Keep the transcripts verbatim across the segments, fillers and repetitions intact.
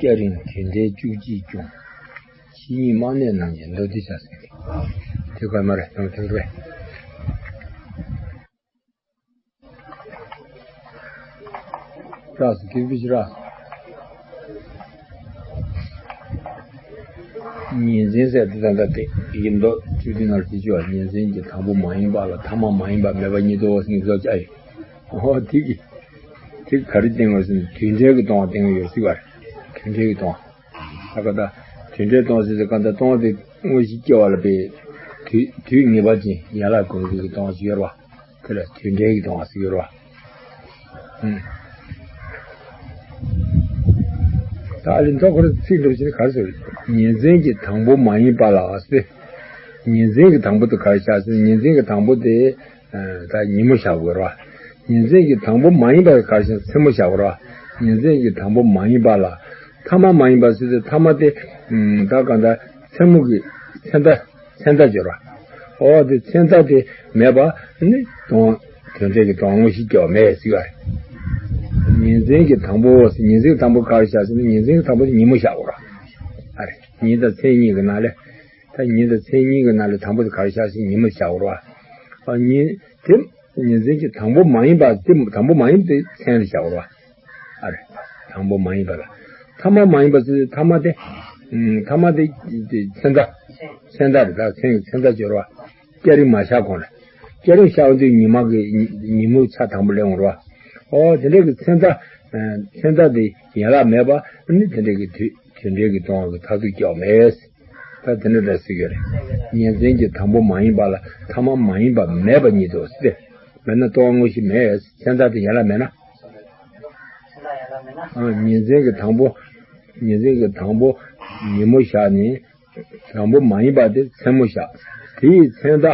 སྐྱ་རེངས་དུད་འགྲོའི་བཅུ་གཅིག་སྐྱོང་། ཕྱི་ཉིན་དམག་སྣེ་རྣམས་ཀྱི་མདོར་བསྡུས་བྱ་ཟེར། དེ་ག་མ་རེད་དང་དེ་རེད། རགས་སུ་དེ་བི་ཅི་རགས། ཉིན་མཚན་ཟེར་དེ་ད་ལྟ་དེ་ཡིན་མདོ་བཅུ་བདུན་ནང་དེ་བཅུ་བ་ཉིན་མཚན་གྱི་དང་པོ་མ་ཡིན་པ་ལ་ཐ་མ་མ་ཡིན་པ་མེད་པ་ཉིད་དོ་ཟེར་ནས་བཟོ་བྱ་ཡིན། ཨོ་དེ་གི་དེ་ག་རེ་བསྟན་དགོས་ཟེར་ན་དུད་འགྲོའི་གི་སྟོང་བ་བསྟན་གི་ཡོད་སྲིད་པ་རེད། དུད་འགྲོའི་གི་སྟོང་བ། ད་ག་ད་དུད་འགྲོའི་སྟོང་བ་ཟེར་ཚེ་ག་ད་སྟོང་བ་དེ་དངོས་གཞི་སྐྱེ་བ་ལ་པའི་དུས་དུས་ངེས་པ་ཅན་ཡན་ལག་དགུ་གི་སྟོང་བ་ཞིག་ཡོད་རེད་བ། དེ་ལ་དུད་འགྲོའི་གི་སྟོང་བ་ཟེར་གི་རེད་བ། ཨུམ། ད་ཨ་ལི་མདོ་ཁོ་ར་ཚིག་འགྲོ་ཕྱིར་ག་རེ་ཟེར། ཉིན་མཚན་གྱི་དང་པོ་མ་ཡིན་པ་ལ་ཟེར། ཉིན་མཚན་གྱི་དང་པོ་དེ་ག་རེ་བཞག་ཟེར་ན་ཉིན་མཚན་གྱི་དང་པོ་དེ་ད་ཉིན་མོ་བཞག་དགོས་རེད་བ། ཉིན་མཚན་གྱི་དང་པོ་མ་ཡིན་པ་ག་རེ་བཞག་མཚན་མོ་བཞག་དགོས་རེད་བ། ཉིན་མཚན་གྱི་དང་པོ་མ་ཡིན་པ་ལ་ཐ་མ་མ་ཡིན་པ་ཟེར་དུས་ཐ་མ་དེ་ད་གང་ལྟར་མཚན་མོ་གི་མཚན་ཟླ་མཚན་ཟླ་སྦྱོར་བ། ཨོ་དེ་མཚན་ཟླ་དེ་མེད་པ་ནི་སྟོང་དོན་འབྲས་ཀྱི་སྟོང་དངོས་གཞི་སྐྱེ་བ་མེད་ཟེར་བ་རེད། ཉིན་མཚན་གྱི་དང་པོ་ཟེར་ཉིན་མཚན་གྱི་དང་པོ་ག་རེ་བཞག་ཟེར་ན་ཉིན་མཚན་གྱི་དང་པོ་དེ་ཉིན་མོ་བཞག་དགོས་རེད་བ། ཨ་རེད་ཉིན་དང་མཚན་གཉིས་ཀྱི་ནང་ལས། ད་ཉིན་དང་མཚན་གཉིས་ཀྱི་ནང་ལས་དང་པོ་དེ་ག་རེ་བཞག་ཟེར་ཉིན་མོ་བཞག་དགོས་རེད་བ། ཨ་ཉིན་དེ་ཉིན་མཚན་གྱི་དང་པོ་མ་ཡིན་པ་དེ་དང་པོ་མ་ཡིན་པའི་མཚན་ལ་བཞག་དགོས་རེད་བ། ཨ་རེ། དང་པོ་མ་ཡིན་པ་ལ། ཐ་མ་མ་ཡིན་པ་ཟེར་ཐ་མ་དེ། ཐ་མ་དེ་དེ་མཚན་ཟླ། མཚན་ཟླ་རེད་ད་མཚན་མཚན་ཟླ་སྦྱོར་བ། སྐྱ་རེངས་མ་ཤར་གོང་ལ། སྐྱ་རེངས་ཤར་དུས་ཉི་མ་གི་ཉི་ཉིན་མོའི་ཆ་དང་པོ་སླེབས་འོང་རེད་བ། ཨོ་དེ་འདྲ་གི་མཚན་ཟླ། མཚན་ཟླ་དེ་ཡན་ལག་མེད་པ་ནི་དེ་འདྲ་གི་དུས་དེ་འདྲ་གི་སྟོང་བ་གི་མཐར་ཐུག་སྐྱེ་བ་མེད། ད་དེ་འདྲ་འདྲ་ཟེར་གྱི་རེད། ཉིན་མཚན་གྱི་དང་པོ་མ་ཡིན་པ་ལ་ཐ་མ་མ་ཡིན་པ་མེད་པ་ཉིད་དུ་ཟེར། མེད་ན་སྟོང་བ་དངོས་གཞི་མེད། མཚན་ཟླ་དེ་ཡན་ལག་མེད་ན། ཨ་ཉིན་མཚན་གྱི་དང་པོ། ཉིན་མཚན་གྱི་དང་པོ་ཉིན་མོ་བཞག་ནས། དང་པོ་མ་ཡིན་པ་དེ་མཚན་མོ་བཞག་དེ་ཡི་མཚན་ཟླ་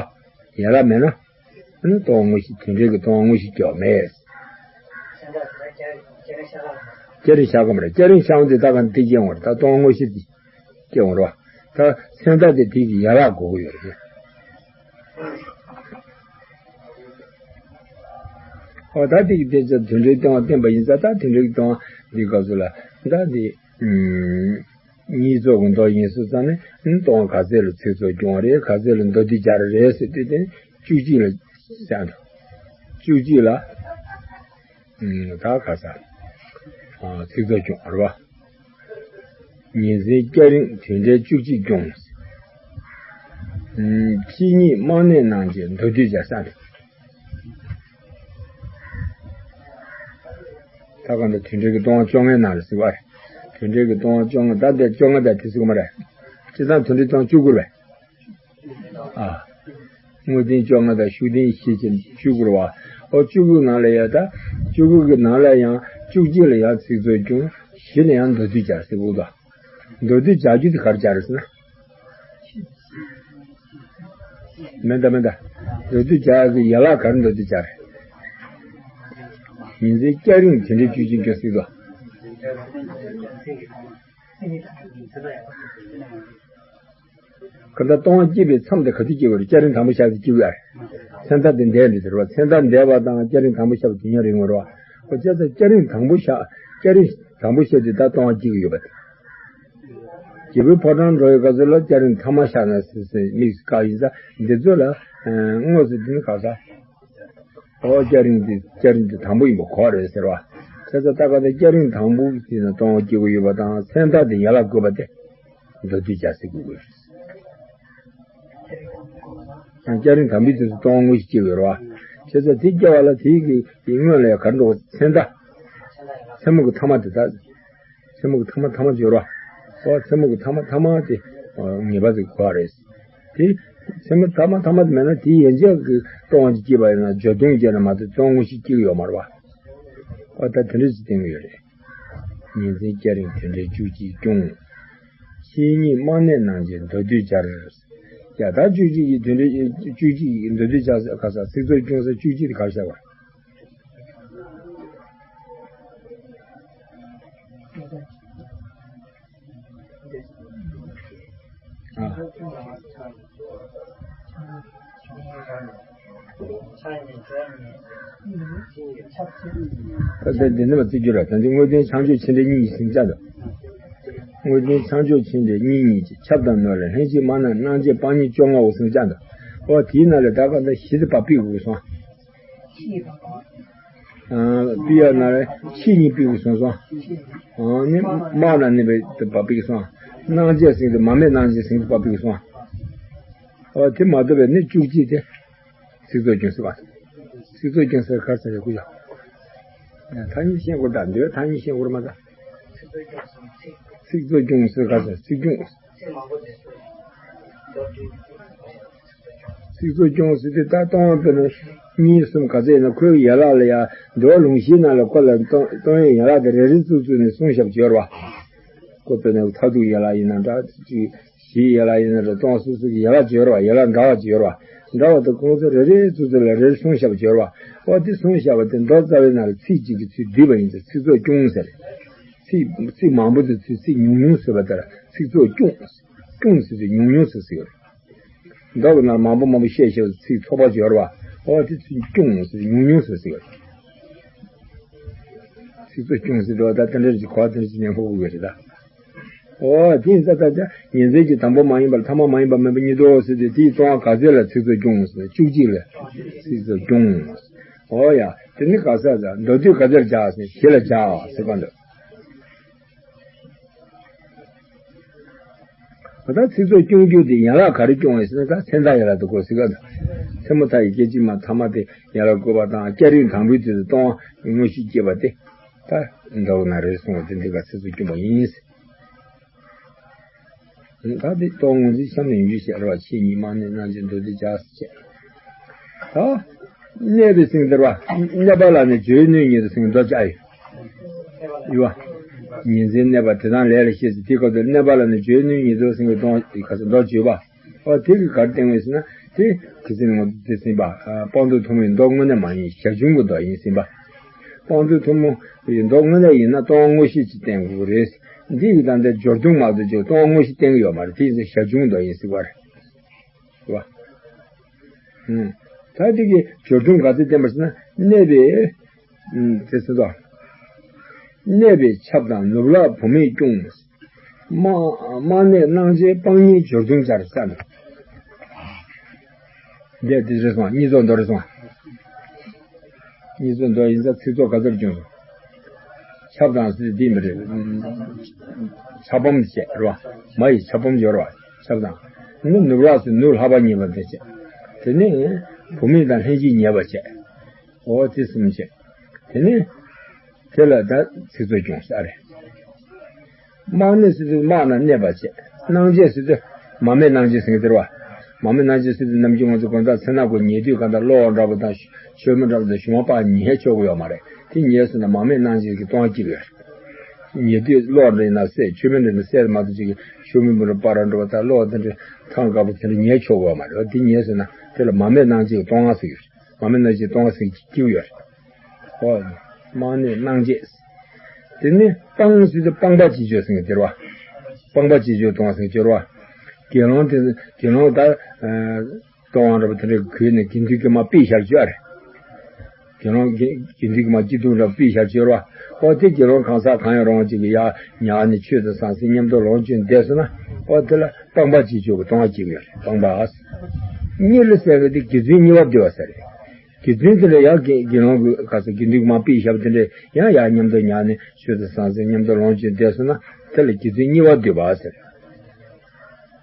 ཡན་ལག་མེད་ན། ཨ་ནི་སྟོང་བ་དངོས་གཞི་དེ་འདྲའི་གི་སྟོང་བ་དངོས་གཞི་སྐྱེ་བ་མེད། སྐྱ་རེངས་ཤར་གོང་མ་རེད། སྐྱ་རེངས་ཤར་བ་འདི་ད་ག་འདི་སྐྱེ་འོང་རེད་ད་སྟོང་བ་དངོས་གཞི་འདི། སྐྱེ་འོང་རོ། ད་མཚན་ཟླ་དེ་དེ་གི་ཡན་ལག་དགོས་ཀྱི་ཡོད་རེད། ཨོ་ད་དེ་གི་དེ་ཚོ་དོན་འགྲེལ་སྟོང་བ་བསྟན་པ་ཡིན་ཙང་ད་དོན་འགྲེལ་གྱི་སྟོང་བ་འདི་སྐབས་སུ་ལ་ད་དེ་གཉིས་ཚོགས་ཀྱི་མདོ་ཡིན་སོང་ཙང་ནི་སྟོང་བ་ག་ཚད་ལ་ཚིག་ཚོགས་སྐྱོང་བ་རེད་ག་ཚད་ལ་མདོ་སྡུད་སྦྱར་རེད་ཟེར་དུས་དེ་བཅུ་གཅིག་ལ་བཤད་འདུག་བཅུ་གཅིག་ལ། ད་ག་ས། ཚིག་ཚོགས་སྐྱོང་རེད་བ། ཉིན་མཚན་སྐྱ་རེངས་དུད་འགྲོའི་བཅུ་གཅིག་སྐྱོང་། ཕྱི་ཉིན་དམག་སྣེ་རྣམས་ཀྱི་མདོར་བསྡུས་བྱ་ས་རེད། ད་ག་འདི་དུད་འགྲོའི་གི་སྟོང་བ་བཅོ་ལྔའི་ནང་ལ་ཟེར་བ་རེད། དུད་འགྲོའི་གི་སྟོང་བ་བཅོ་ལྔ་ད་འདི་བཅོ་ལྔ་ད་དེ་ཟེར་གི་མ་རེད། སྤྱིར་བཏང་དུད་འགྲོའི་སྟོང་བཅུ་དགུ་རེད། ཨ། དངོས་བསྟན་བཅོ་ལྔ་དང་ཤུགས་བསྟན་ཤེས་བྱེད་བཅུ་དགུ་རེད་བ། ཨོ་བཅུ་དགུ་ནང་ལ་ཡང་ད། བཅུ་དགུ་གི་ནང་ལ་ཡང་བཅུ་གཅིག་ལ་ཡང་ཚིག་ཚོགས་སྐྱོང་། བཞི་ལ་ཡང་མདོར་བསྡུས་སྦྱར་ཟེར་དགོས་དོ། མདོར་བསྡུས་སྦྱར་རྒྱུ་དེ་ག་རེ་སྦྱར་རེད་ཟེར་ན། མེད་ད་མེད་ད། མདོར་བསྡུས་སྦྱར་གི་ཡན་ལག་ག་རེ་མདོར་བསྡུས་སྦྱར་རེད། ཉིན་མཚན་སྐྱ་རེངས་དེ་འདྲའི་བཅུ་གཅིག་སྐྱོང་ཟེར་དོ། གང་ལྟར་སྟོང་བ་སྐྱེས་པའི་མཚམས་དེ་ག་དུས་སྐྱེ་བ་རེད་སྐྱ་རེངས་དང་པོ་ཤར་ཏེ་སྐྱེ་བ་རེད། མཚན་ཟླ་དེ་འདས་འདྲི་ཟེར་བ་མཚན་ཟླ་འདས་པ་དང་སྐྱ་རེངས་དང་པོ་ཤར་བ་དུས་མཉམ་རེད་ངོ་རེད་བ། ཁོ་བྱས་ཙང་སྐྱ་རེངས་དང་པོ་ཤར་སྐྱ་རེངས་དང་པོ་ཤར་དུས་ད་སྟོང་བ་སྐྱེ་གི་ཡོད་པ་དེ། རྒྱལ་པོའི་ཕོ་བྲང་འགྲོ་བའི་སྐབས་སུ་ལ་སྐྱ་རེངས་ཐ་མ་ཤར་ན་སེ་སེ་དམིགས་སུ་བཀར་ཡིན་ཙང་འདི་ཚོ་ལ་དངོས་སུ་འདི་ནི་ག་ས། ཨོ་སྐྱ་རེངས་དེ་སྐྱ་རེངས་དེ་དང་པོ་ཡིན་པ་གོ་རེད་ཟེར་བ། བྱས་ཙང་ད་ག་ད་སྐྱ་རེངས་དང་པོ་དེ་ན་སྟོང་བ་སྐྱེ་གི་ཡོད་པ་དང་མཚན་ཟླ་དེ་ཡན་ལག་བཀོད་པ་དེ། མདོར་བསྡུས་བྱ་ཟེར་དགོས་ཀྱི་རེད། སྐྱ་རེངས་དང་པོའི་དུས་སུ་སྟོང་བ་དངོས་གཞི་སྐྱེ་དགོས་རེད་བ། བྱས་ཙང་དེ་སྐྱེ་བ་ལ་དེའི་གི་སྔོན་ལ་ཡང་ག་རེ་འགྲོ་བ་མཚན་ཟླ། མཚན་མོ་གི་ཐ་མ་དེ་དག་མཚན་མོ་གི་ཐ་མ་ཐ་མ་སྦྱོར་བ། ཨོ་མཚན་མོ་གི་ཐ་མ་ཐ་མ་དེ་ངེས་པ་ཟིག་གོ་བ་རེད། དེ་མཚན་མོ་ཐ་མ་ཐ་མ་དེ་མེད་ན་དེའི་ཡན་ཆད་ཀྱི་སྟོང་བ་ཅིག་སྐྱེས་པ་ཡིན་ན་བརྗོད་དོན་བྱས་ན་མ་གཏོགས་སྟོང་དངོས་གཞི་སྐྱེ་གི་ཡོད་མ་རེད་བ། ཨོ་ད་དེ་འདྲ་ཞིག་བསྟན་གི་ཡོད་རེད། ཉིན་མཚན་སྐྱ་རེངས་དུད་འགྲོའི་བཅུ་གཅིག་སྐྱོང་། ཕྱི་ཉིན་དམག་སྣེ་རྣམས་ཀྱི་མདོར་བསྡུས་སྦྱར། ཡ་ད་བཅུ་གཅིག་གི་དུད་འགྲོའི་བཅུ་གཅིག་གི་མདོར་བསྡུས་སྦྱར་ཁ་ས་ཚིག་ཚོགས་སྐྱོང་ས་བཅུ་གཅིག་དེ་ག་རེ་བྱ་བ། ད་ལྟ་འདི་ནི་མ་བརྩི་རྒྱུ་ར་ད་འདི་དངོས་བསྟན་བྱང་ཆུབ་ཆེ་འབྲིང་གཉིས་ཀྱི་ཟིང་ཆ་དང་། དངོས་བསྟན་ཆ་འཇོག་མཆན་འགྲེལ་གཉིས་གཉིས་ཀྱི་ཁྱབ་དང་ནོར་ལ་ལྷན་སྐྱེས་སྨྲ་ན་སྣང་བྱེད་སྤང་གཉེན་བཅོ་ལྔའོ་གསུངས་ཀྱང་འདུག་ཨོ་དེའི་ནང་ལ་ད་ག་འདྲ་བཞི་དེ་བབས་པའི་དགོས་སོང་། ཨ་པི་ཡ་ན་རེ་ཆེས་གཉིས་པི་གི་སོང་སོང་། ཨ་ནི་སྨྲ་ན་ནི་བའི་དེ་བབས་པའི་སོང་། སྣང་བྱེད་ཟེར་དེ་མ་སྨད་སྣང་བྱེད་ཟེར་དེ་བབས་པའི་སོང་། ཨོ་དེ་མ་གཏོགས་པའི་ནི་བཅུ་གཅིག་དེ། ཚིག་རྩོད་སྐྱོན་ཟེར་བ། ཚིག་རྩོད་སྐྱོན་ཟེར་ག་ཟེར་རེད་ཀུ་ཡ། ཐ་སྙད་ཤེས་དགོས་དང་འདོད་ཐ་སྙད་ཤེས་དགོས་མ་ད། ཚིག་རྩོད་སྐྱོན་ཟེར་ག་ཟེར་ཚིག་སྐྱོན། ཚིག་རྩོད་སྐྱོན་ཟེར་དེ་ད་གཏོང་བ་དཔེར་ན་གཉིས་གསུམ་ག་ཚད་ཡིན་ན་ཁོའི་ཡན་ལག་ལ་ཡ་འདོད་ལུང་གཞིའི་ནང་ལ་ཁོ་ལ་གཏོང་གཏོང་ཡས་ཡན་ལག་དེ་རེ་རེ་བཙུགས་བཙུགས་ནས་གསུངས་བཞག་པ་ཅིག་ཡོད་རེད་བ། ཁོ་དཔེར་ན་མཐར་ཐུག་ཡན་ལག་ཡིན་ན་འདྲ་ཅིག་གཞིའི་ཡན་ལག་ཡིན་ན་རེ་སྟོང་སོ་སོ་གི་ཡན་ལག་ཅིག་ཡོད་རེད་བ། ཡན་ལག་འདྲ་བ་ཅིག་ཡོད་རེད་བ། འདྲ་བ་དེ་ཁོང་ཚོ་རེ་རེ་ཚུར་ཚུར་ལ་རེ་རེ་གསུངས་བཞག་པ་ཅིག་ཡོད་རེད་བ། ཨོ་དེ་གསུངས་བཞག་པ་དེ་མདོ་རྩ་བའི་ནང་ལ་ཚིག་གཅིག་གིས་ཚིག་བསྡུས་པ་ཡིན་ཙང་ཚིག་རྩོད་སྐྱོན་ཟེར། ཚིག་ཚིག་མང་པོ་དེ་ཚོས་ཚིག་ཉུང་ཉུང་བཟོས་པ་ལྟར་ཚིག་རྩོད་སྐྱོན། སྐྱོན་ཟེར་ཚིག་ཉུང་ཉུང་ཟེར་ཟེར་ཡོད་རེད། མདོ་གི་ནང་མང་པོ་མང་པོ་བཤད་བཤད་ཚིག་ཚོགས་པ་ཅིག་ཡོད་རེད་བ། ཨོ་དེ་ཚིག་སྐྱོན་ཟེར་ཚིག་ཉུང་ཉུང་ཟེར་ཟེར་ཡོད་རེད། ཚིག་རྩོད་སྐྱོན་ཟེར་འགྲོ་བ་ད་དེ་འདྲ་ཞིག་གོ་བ་དེ་འདྲ་ཞིག་ཉན་ཕོད་དགོས་རེད་ད། ཨོ་དེ་ཡིན་ཙང་ད་ཆ་ཉིན་མཚན་གྱི་དང་པོ་མ་ཡིན་པར་ཐ་མ་མ་ཡིན་པ་མེད་པ་ཉིད་དོ་ཟེར་ཏེ་དེའི་སྟོང་བ་ག་ཚད་ལ་ཚིག་རྩོད་སྐྱོན་ཟེར་བཅུ་གཅིག་ལ་ཚིག་རྩོད་སྐྱོན། ཨོ་ཡ་དེ་ནི་ག་ས་ཟ་མདོ་སྡུད་ག་ཚད་ལ་བྱ་ཟེར་བཞི་ལ་བྱ་ཟེར་ག་འདུག་ད་ཚིག་རྩོད་སྐྱོན་རྒྱུ་དེ་ཡན་ལག་ག་རེ་སྐྱོན་ཡོད་ཟེར་ན་ད་མཚན་རྟགས་ཡན་ལག་དེ་གོ་ཟེར་ག་འདུག་མཚན་མོ་མཐའ་ཡི་སྐད་ཅིག་མ་ཐ་མ་དེ་ཡན་ལག་བཀོད་པ་དང་སྐྱ་རིང་དང་པོའི་དུས་སུ་སྟོང་བ་དངོས་གཞི་སྐྱེས་པ་དེ། ད་མདོ་ན་རེ་གསུངས་པ་དེ་འདི་ག་ཚིག་རྩོད་སྐྱོན་པ་ཡིན། ད་དེ་སྟོང་ངོ་ཚིག་གཤམ་ནས་ཡིན་རྒྱུ་བཤད་རེད་བ། ཆེས་གཉིས་སྨྲ་ནས་སྣང་བྱེད་མདོ་སྡུད་བྱ་ཟེར་བྱས། ད་གནས་པའི་སེང་ཟེར་བ། གནས་པ་ལ་ནི་བརྗོད་ནུས་ཉིད་དུ་སེང་མདོ་བྱ་ཡོད། ཡོད་བ། ཉིན་མཚན་གནས་པ་དེ་དང་ལས་ལ་ཤེས་ཟེར་དེའི་སྐབས་དུ་གནས་པ་ལ་ནི་བརྗོད་ནུས་ཉིད་དུ་སེང་གི་སྟོང་ག་ཚོད་མདོ་བརྗོད་པ། ཨོ་དེ་གི་གར་བསྟན་བས་ཟེར་ན་དེ་གི་ཟེར་ནས་ང་ཚོ་དེ་ཟིན་པ། སྤངས་རྟོགས་ཐུན་མོང་གི་མདོ་དངོས་གནས་མ་ཡིན་ཞར་བྱུང་གི་མདོ་ཡིན་ཟིན་པ། སྤངས་རྟོགས་ཐུན་མོང་གི་མདོ་དངོས་གནས་ཡིན་ན་སྟོང་པ་དངོས་གཞི་ཅིག་བསྟན་དགོས་ཀྱི་རེད། འདི་ཡི་དང་དེ་སྦྱོར་བྱུང་མ་གཏོགས་ཅིག་སྟོང་པ་དངོས་གཞི་བསྟན་གྱི་ཡོད་མ་རེད། དེ་ཡིན་ཙང་ཞར་བྱུང་མདོ་ཡིན་ཟིན་པ་རེད། རེད་བ། ད་དེ་གི་སྦྱོར་བྱུང་ག་ཚོད་བསྟན་པ་ཟེར་ན་གནས་པའི། དེ་ཚོ་དང་། གནས་པའི་ཆབ་དང་ནུབ་ལ་བུད་མེད་སྐྱོང་། སྨྲ་སྨྲ་གནས་སྣང་བྱེད་སྤང་གཉེན་སྦྱོར་བྱུང་སྦྱར་ས་འདུག་འདི་དེ་རེད་སོང་། གཉིས་རྫོགས་མདོ་རེད་སོང་། གཉིས་རྫོགས་མདོ་ཡིན་ཙང་ཚིག་རྫོགས་ག་ཚོད་བྱུང་སོང་། ཆབ་དང་ཟེར་དེ་མི་རེད། ཆབ་བམ་བྱས་རེད་བ། མ་ཡི་ཆབ་བམ་སྦྱོར་བ། ཆབ་དང་། ནི་ནུབ་ལ་ཟེར་ནུབ་ལྷག་པ་གཉིས་པ་དེ་བྱས། དེ་ནི་བུད་མེད་དང་ལྷན་ཅིག་ཉལ་བ་བྱས། འོ་དེ་གསུམ་བྱས། དེ་ནས་དེ་ལ་ད་ཚིག་རྩོད་སྐྱོན་ས་རེད། སྨྲ་གནས་ཟེར་དུས་སྨྲ་ན་གནས་པ་བྱས། སྣང་བྱེད་ཟེར་དུས་མ་སྨད་སྣང་བྱེད་ཟེར་གྱི་དེ་རེད་བ། མ་སྨད་སྣང་བྱེད་ཟེར་དུས་ནམ་རྒྱུན་ང་ཚོ་དགོང་དག་མཚན་ནག་གོ་ཉལ་དུས་གང་ལྟར་གློག་འདྲ་པོ་དང་མཆོད་མེ་འདྲ་པོ་དང་ཞུ་མ་པ་ཉལ་ཆོག་གི་ཡོད་མ་རེད། དེ་ཉལ་སོང་ན་མ་སྨད་སྣང་བྱེད་ཀྱི་སྟོང་པ་སྐྱེ་གི་ཡོད་རེད། ཉལ་དུས་གློག་འདྲ་ཡིན་ན་གསལ། མཆོད་མེ་འདྲ་ཡིན་ན་གསལ་མ་གཏོགས་ཅིག་གི་ཞུ་མེ་མི་རུ་པ་ར་འདྲ་པོ་དང་གློག་དེ་འདྲ་ཐང་དཀར་པོ་དེ་འདྲ་ཉལ་ཆོག་གི་ཡོད་མ་རེད། དེ་ཉལ་སོང་ན་དེ་ལ་མ་སྨད་སྣང་བྱེད་ཀྱི་སྟོང་པ་ཟེར་གྱི་ཡོད་རེད། མ་སྨད་སྣང་བྱེད་སྟོང་པ་ཟེར་གྱི་སྐྱེ་གི་ཡོད་རེད། ཨོ། སྨྲ་གནས་སྣང་བྱེད། དེ་ནི་སྤངས་ཟེར་དུས་སྤངས་པ་བྱེད་ཆོག་ཟེར་གྱི་དེ་རེད་བ། སྤངས་པ་བྱེད་ཆོག་སྟོང་པ་ཟེར་གྱི་དེ་རེད་བ། དགེ་སློང་དེ་དགེ་སློང་ད་ཨ་སྟོང་པ་འདྲ་པོ་དེ་འདྲ་གོས་ནས་དགེ་འདུན་གྱི་མ་པས་ཞབས་ཀྱུ་ཨ་རེད། དགེ་སློང་དགེ་དགེ་འདུན་གྱི་མ་སྐྱིད་སྡུག་འདྲ་པོ་པས་ཞབས་ཀྱུ་རེད་བ། ཨོ་དེ་དགེ་སློང་གང་ཟག་གང་ཡང་རུང་བ་ཅིག་གིས་ཡར་ཉལ་ནས་ཆོས་དང་ཟང་ཟིང་མཉམ་དུ་ལོངས་སྤྱོད་བསྡད་སོང་ན་ཨོ་དེ་ལ་སྤངས་པ་བྱེད་ཆོག་གི་སྟོང་པ་བྱེད་ཀྱི་ཡོད་རེད། སྤངས་པ། གཉིད་ལ་ཟེར་བ་དེ་དགེ་ཚུལ་གཉིས་པ་སྡུད་པ་ཟེར་རེད། དགེ་ཚུལ་དེ་ལ་ཡང་དགེ་དགེ་སློང་གི་ག་ས་དགེ་འདུན་གྱི་མ་པས་ཞབས་དེ་འདྲས་ཡང་ཡང་མཉམ་དུ་ཉལ་ནས་ཆོས་དང་ཟང་ཟིང་མཉམ་དུ་ལོངས་སྤྱོད་བསྡད་སོང་ན་དེ་ལ་དགེ་ཚུལ་གཉིས་པ་སྡུད་པ་ཟེར།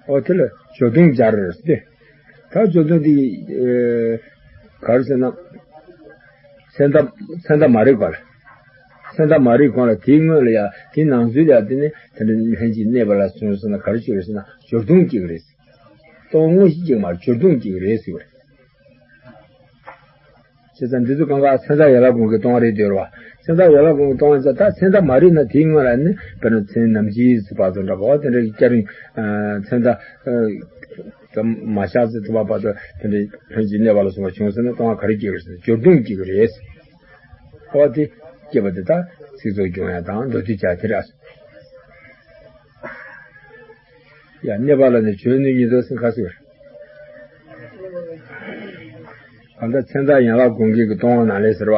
ཨོ་དེ་ལ་སྦྱོར་བྱུང་སྦྱར་ཟེར། ད་སྦྱོར་བྱུང་དེ་ག་རེ་ཟེར་ན། མཚན་རྟགས་མཚན་རྟགས་མ་རིག་པ་ལ། མཚན་རྟགས་མ་རིག་གོང་ལ་དེའི་སྔོན་ལ་ཡང་དེའི་ནང་ཚུལ་ལ་ཡང་དེ་ནི་དེ་འདྲ་ལྷན་ཅིག་གནས་པ་ལ་སོང་ཟེར་ན་ག་རེ་བྱེད་རེད་ཟེར་ན་སྦྱོར་བྱུང་སྐྱེ་གི་རེད། སྟོང་པ་དངོས་གཞི་སྐྱེ་གི་མ་རེད། སྦྱོར་བྱུང་སྐྱེ་གི་རེད་ཟེར་བ་རེད། བྱས་ཙང་འདི་ཚོ་གང་ག་མཚན་རྟགས་ཡན་ལག་སྒོམ་གྱི་སྟོང་པ་རེད་འདོད་རེད་བ། མཚན་རྟགས་ཡན་ལག་སྒོམ་གྱི་སྟོང་པ་ཡིན་ཙང་ད་མཚན་རྟགས་མ་རིག་ན་དེའི་སྔོན་ལ་ནི་དཔེར་ན་མཚན་ནམ་འཆི་ཟེར་བ་ཚོ་འདྲ་པོ་དེ་འདྲ་གི་སྐྱ་རེངས་མཚན་རྟགས་མ་ཤར་ཚེ་ཐུབ་པ་བར་དུ་དེ་འདྲ་ལྷན་ཅིག་གནས་པ་ལ་སོགས་པ་བྱུང་ཟེར་ན་སྟོང་པ་ག་རེ་སྐྱེ་གི་རེད་ཟེར་ན་སྦྱོར་བྱུང་སྐྱེ་གི་རེད། ཨོ་དེ་སྐྱེས་པ་དེ་དག་ཚིག་རྩོད་སྐྱོན་ཡ་དང་མདོ་སྡུད་བྱ་དེ་རེད། ཡ་གནས་པ་ལ་ནི་བརྗོད་ནུས་ཉིད་དུ་སེམས་ཁ་ཟེར། གང་ལྟར་མཚན་རྟགས་ཡན་ལག་སྒོམ་མཁན་གྱི་སྟོང་པ་ནང་ལས་ཟེར་བ།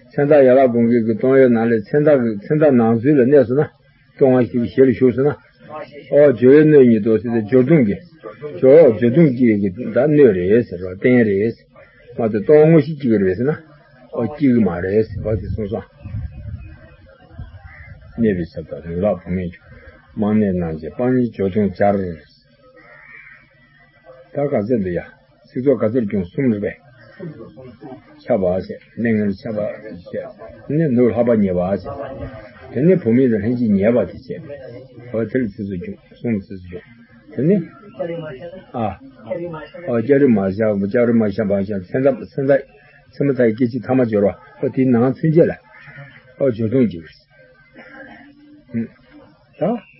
མཚན་རྟགས་ཡན་ལག་སྒོམ་མཁན་གྱི་སྟོང་པའི་ནང་ལས་མཚན་རྟགས་ཀྱི་མཚན་རྟགས་ནང་ཚུལ་ལ་གནས་སོང་ན། སྟོང་པ་ཞིག་གི་ཞེ་ལ་ཞུགས་སོང་ན། ཨོ་སྦྱོར་བའི་སྣོད་ཉིད་དོ་ཟེར་ཏེ་སྦྱོར་སྡོང་གི། སྦྱོར་སྦྱོར་སྡོང་གཅིག་གི་ད་སྣོད་རེད་ཟེར་བ་རྟེན་རེད་ཟེར་བ་དེ་སྟོང་དངོས་གཞི་གཅིག་རེད་ཟེར་ན། ཨོ་གཅིག་མ་རེད་ཟེར་བ་དེ་གསུངས་སོང་། གནས་པའི་ཚབ་དང་རིགས་ལ་བུད་མེད་ཀྱང་། མ་གནས་སྣང་བྱེད་སྤང་གཉེན་སྦྱོར་སྡོང་སྦྱར། ད་ག་ཚད་འདི་ཡ། ཚིག་ཚོགས་ག་ཚོད་སྐྱོང་གསུམ་རེད་པས། ཁྱབ་པ་བྱས། གནས་ལྔར་ཁྱབ་པ་བྱས། ནི་ནུབ་ལྷག་པ་ཉེ་བ་བྱས། དེ་ནི་བུད་མེད་དང་ལྷན་ཅིག་ཉེ་བ་དེ་བྱས། འོ་དེ་ལ་ཚིག་ཚོགས་སྐྱོང་གསུམ་ཚིག་ཚོགས་སྐྱོང་། དེ་ནི། ཨ། འོ་སྐྱ་རིས་མ་ཤ་སྐྱ་རིས་མ་ཤ་བ་ཤ་ཚེ་མཐའ་ཚེ་མཐའ་ཚེ་མཐའ་སྐད་ཅིག་ཐ་མ་སྦྱོར་བ་འོ་དེའི་ནང་ཚུན་ཆད་ལ། འོ་སྦྱོར་སྡོང་གཅིག་རེད། ད།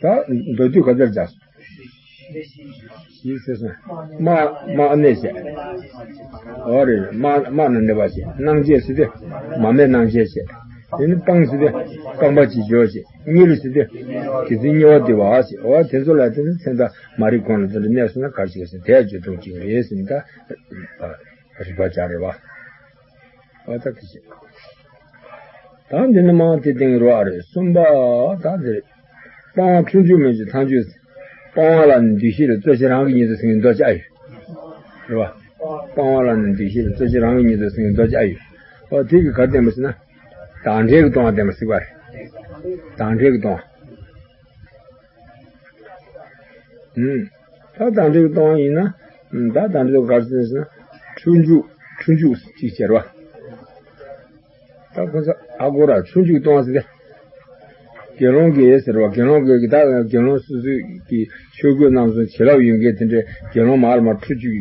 ད་མདོར་བསྡུས་ག་ཚོད་བྱས། ཞེས་ཟེར་སོང་། མ་མ་གནས་བྱས། འོ་རེད། མ་མ་ན་གནས་པ་བྱས། སྣང་བྱེད་ཟེར་དུས་མ་སྨད་སྣང་བྱེད་བྱས། དེ་ནི་སྤང་ཟེར་དུས་སྤངས་པ་ཅིག་སྦྱོར་བྱས། གཉེར་ཟེར་དུས་དེ་ཚེ་གཉེར་བ་བསྡུས་པ་བྱས། འོ་དེ་ཚོ་ལ་དེ་ནི་མཚན་རྟགས་མ་རིག་གོང་ལ་དེ་འདྲ་གནས་སོང་ན་ག་ཞིག་ཟེར་དེ་སྦྱོར་སྡོང་གཅིག་རེད་ཟེར་ནས་ད་རིག་པ་སྦྱར་རེད་བ། འོ་ད་དེ་བྱས། ད་འདི་ནི་མང་དེ་སྟེང་རོ་ཨ་རེད། གསུམ་པ་ད་འདི་རེད། སྤང་བ་འཁྲུལ་འཇུག་མེད་འཇུག་ཐལ་འཇུག་སྤང་བ་ལ་ནི་འདུ་ཤེས་ལ་རྩོལ་བྱེད་རང་གི་ཉིད་དུ་སེམས་ཀྱི་མདོ་ཅི་ཨ་ཡོད། རེད་བ། སྤང་བ་ལ་ནི་འདུ་ཤེས་ལ་རྩོལ་བྱེད་རང་གི་ཉིད་དུ་སེམས་ཀྱི་མདོ་ཅི་ཨ་ཡོད། འོ་དེ་གི་ག་བསྟན་པ་ཟེར་ན། དང་འབྲེལ་གྱི་སྟོང་བ་བསྟན་པ་ཟེར་བ་རེད། དང་འབྲེལ་གྱི་སྟོང་བ། ཨུམ། ད་དང་འབྲེལ་གྱི་སྟོང་བ་ཡིན་ན། ཨུམ། ད་དང་འབྲེལ་གྱི་ག་རེ་ཟེར་ན། འཁྲུལ་འཇུག་འཁྲུལ་འཇུག་ཅིག་བྱེད་རོགས། ད་ཁོ་ཚོ་ཨ་གོ་ར་འཁྲུལ་འཇུག་སྟོང་བ་ཟེར་ཏེ། དགེ་སློང་གིས་ཟེར་བ་དགེ་སློང་གིས་ད་དགེ་སློང་སོ་སོའི་གི་ཆོས་གོས་རྣམ་གསུམ་བྱིན་རླབས་ཡོད་མཁན་དེ་འདྲའི་དགེ་སློང་མར་མར་འཁྲུལ་འཇུག་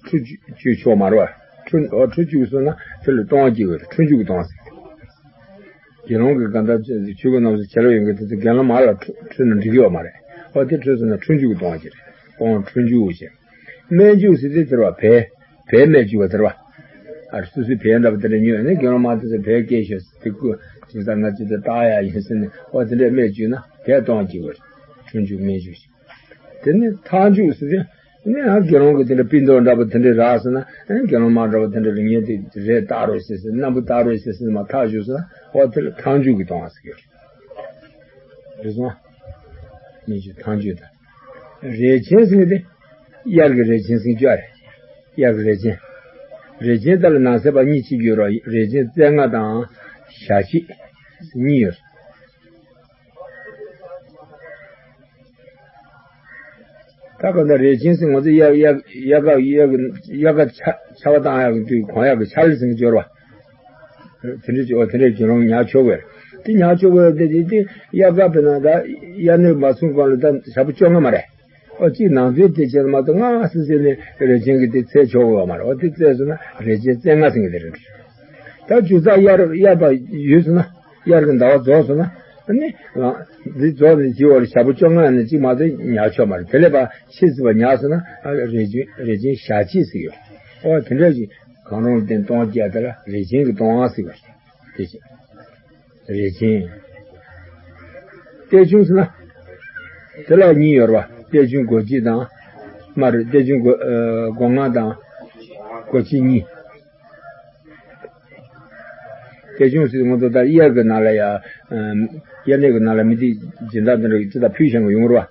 འཁྲུལ་འཇུག་ཆོག་མ་རེད་བ། འཁྲུལ་འོ་འཁྲུལ་འཇུག་སོང་ན་དེ་ལ་སྟོང་བ་སྐྱེ་དགོས་རེད། འཁྲུལ་འཇུག་སྟོང་བ་ཟེར། དགེ་སློང་གི་གང་ལྟར་ཆོས་གོས་རྣམས་སུ་བྱེད་ལ་ཡོང་གི་དེ་ཚོ་དགེ་སློང་མ་ལ་འཁྲུལ་ན་འགྲིག་གི་ཡོད་མ་རེད། ཨོ་དེ་འཁྲུལ་སོང་ན་འཁྲུལ་འཇུག་གི་སྟོང་བ་ཅིག་རེད། སྤོང་འཁྲུལ་འཇུག་ཅེས། སྨད་འཇུག་ཟེར་དེ་དེར་བ་བལ་བལ་སྨད་འཇུག་པ་དེར་བ། ཨ་སོ་སོའི་བལ་འདྲ་པོ་དེ་འདྲ་ཉོས་ནས་དགེ་སློང་མ་དེ་ཚོ་བལ་སྐྱེས་ཤོག་ཟེར་དེ་ཀུ་ཅིག་ས་ང་ཅི་དེ་བཏགས་ཡ་ཡིན་ཟེར་ནས་ཨོ་དེ་འདྲ་སྨད་འཇུག་ན་བལ་གཏོང་གི་བར་འཁྲུལ་འཇུག་སྨད་འཇུག་ཅེས། དེ་ནས་ཐལ་འཇུག་ཟེར་དེ། ནི་ཨ་དགེ་སློང་གི་དེ་འདྲ་སྤུན་ཟླ་འདྲ་པོ་དེ་འདྲ་རག་ཟེར་ན། ཨ་དགེ་སློང་མ་འདྲ་པོ་དེ་འདྲ་རིགས་ངན་དེ་རེད་བཏགས་རོགས་ཟེར་ཟེར་སྣམ་བུ་བཏགས་རོགས་ཟེར་ཟེར་མ་ཐག་ཞུ་ཟེར་ན་འོ་དེ་ལ་ཐལ་འཇུག་གི་སྟོང་བ་ཟེར་གྱི་རེད། རེད་སོང་། སྨད་འཇུག་ཐལ་འཇུག་དང་། རས་ཆེན་ཟེར་དེ། དབྱར་གྱི་རས་ཆེན་ཟེར་གྱི་རེད། དབྱར་གྱི་རས་ཆེན། རས་ཆེན་དེ་ལ་ནང་གསེས་པ་གཉིས་ཕྱེ་རྒྱུ་རོ་རས་ཆེན་རྩེ་ལྔ་དང་། ཞལ་ཕྱེད། གཉིས་ཡོད། ད་ག་ད་རས་ཆེན་ཟེར་ང་ཚོ་དབྱར་དབྱར་དབྱར་ཁ་དབྱར་གྱི་དབྱར་ཁ་ཆ་ཆར་པ་བཏང་ཡག་གི་དུས་གོན་ཡག་གི་ཆར་ཟེར་གྱི་རེད་བ། དེ་འདྲ་ཅིག་འོ་དེ་འདྲ་གྱོན་རུང་ཉར་ཆོག་གི་རེད། དེ་ཉར་ཆོག་གི་རེད་དེ་དེ་དེ་དབྱར་ཁ་བས་ན་ད་དབྱར་གནས་མ་སོང་གོང་ལ་ད་ཞག་པོ་བཅོ་ལྔ་མ་རེད། ཨོ་གཅིག་ནང་ཚན་དེ་བྱས་མ་གཏོགས་སྔ་སེ་སེ་ནས་རས་ཆེན་གྱི་དེ་བཙལ་ཆོག་གི་ཡོད་མ་རེད། ཨོ་དེ་བཙལ་སོང་ན་རས་ཆེན་རྩེ་ལྔ་ཟེར་གྱི་དེ་རེད། ད་ཇུ་ཚ་དབྱར་དབྱར་བ་ཡོལ་སོང་ན་དབྱར་གྱི་ཟླ་བ་རྫོགས་སོང་ན་ཨ་ནི་ལང་འདི་རྫོགས་ནས་ཇི་བར་ཞག་པོ་བཅོ་ལྔ་ནས་གཅིག་མ་གཏོགས་ཉར་ཆོག་མ་རེད། དེ་ལས་ཕར་ཕྱི་ཟེར་བ་ཉར་སོང་ན་ཨ་རས་ཆེན་རས་ཆེན་ཞལ་ཕྱེད་ཟེར་ཡོད། ཨོ་དེ་འདྲ་ཞིག་གང་རུང་ལ་བརྟེན་སྟོང་བ་སྐྱེ་དེ་ལ་རས་ཆེན་གྱི་སྟོང་བ་ཟེར་བ་དེ་བཞིན། རས་ཆེན། གཏེར་གཞུང་ཟེར་ན། དེ་ལ་གཉིས་ཡོད་རེད་བ། གཏེར་གཞུང་སྒོ་དཔྱིབ་དང་། མ་རེད། གཏེར་གཞུང་སྒོ་ཨ་སྒོ་ལྔ་དང་། སྒོ་དཔྱིབ་གཉིས། གཏེར་གཞུང་ཟེར་ང་ཚོ་ད་དབྱར་གྱི་ནང་ལ་ཡ། དབྱར་གནས་ཀྱི་ནང་ལ་མི་དེ་སྦྱིན་བདག་དེ་འདྲ་ཅི་ལྟར་ཕུལ་བཞེངས་ཀྱི་ཡོང་རེད་བ།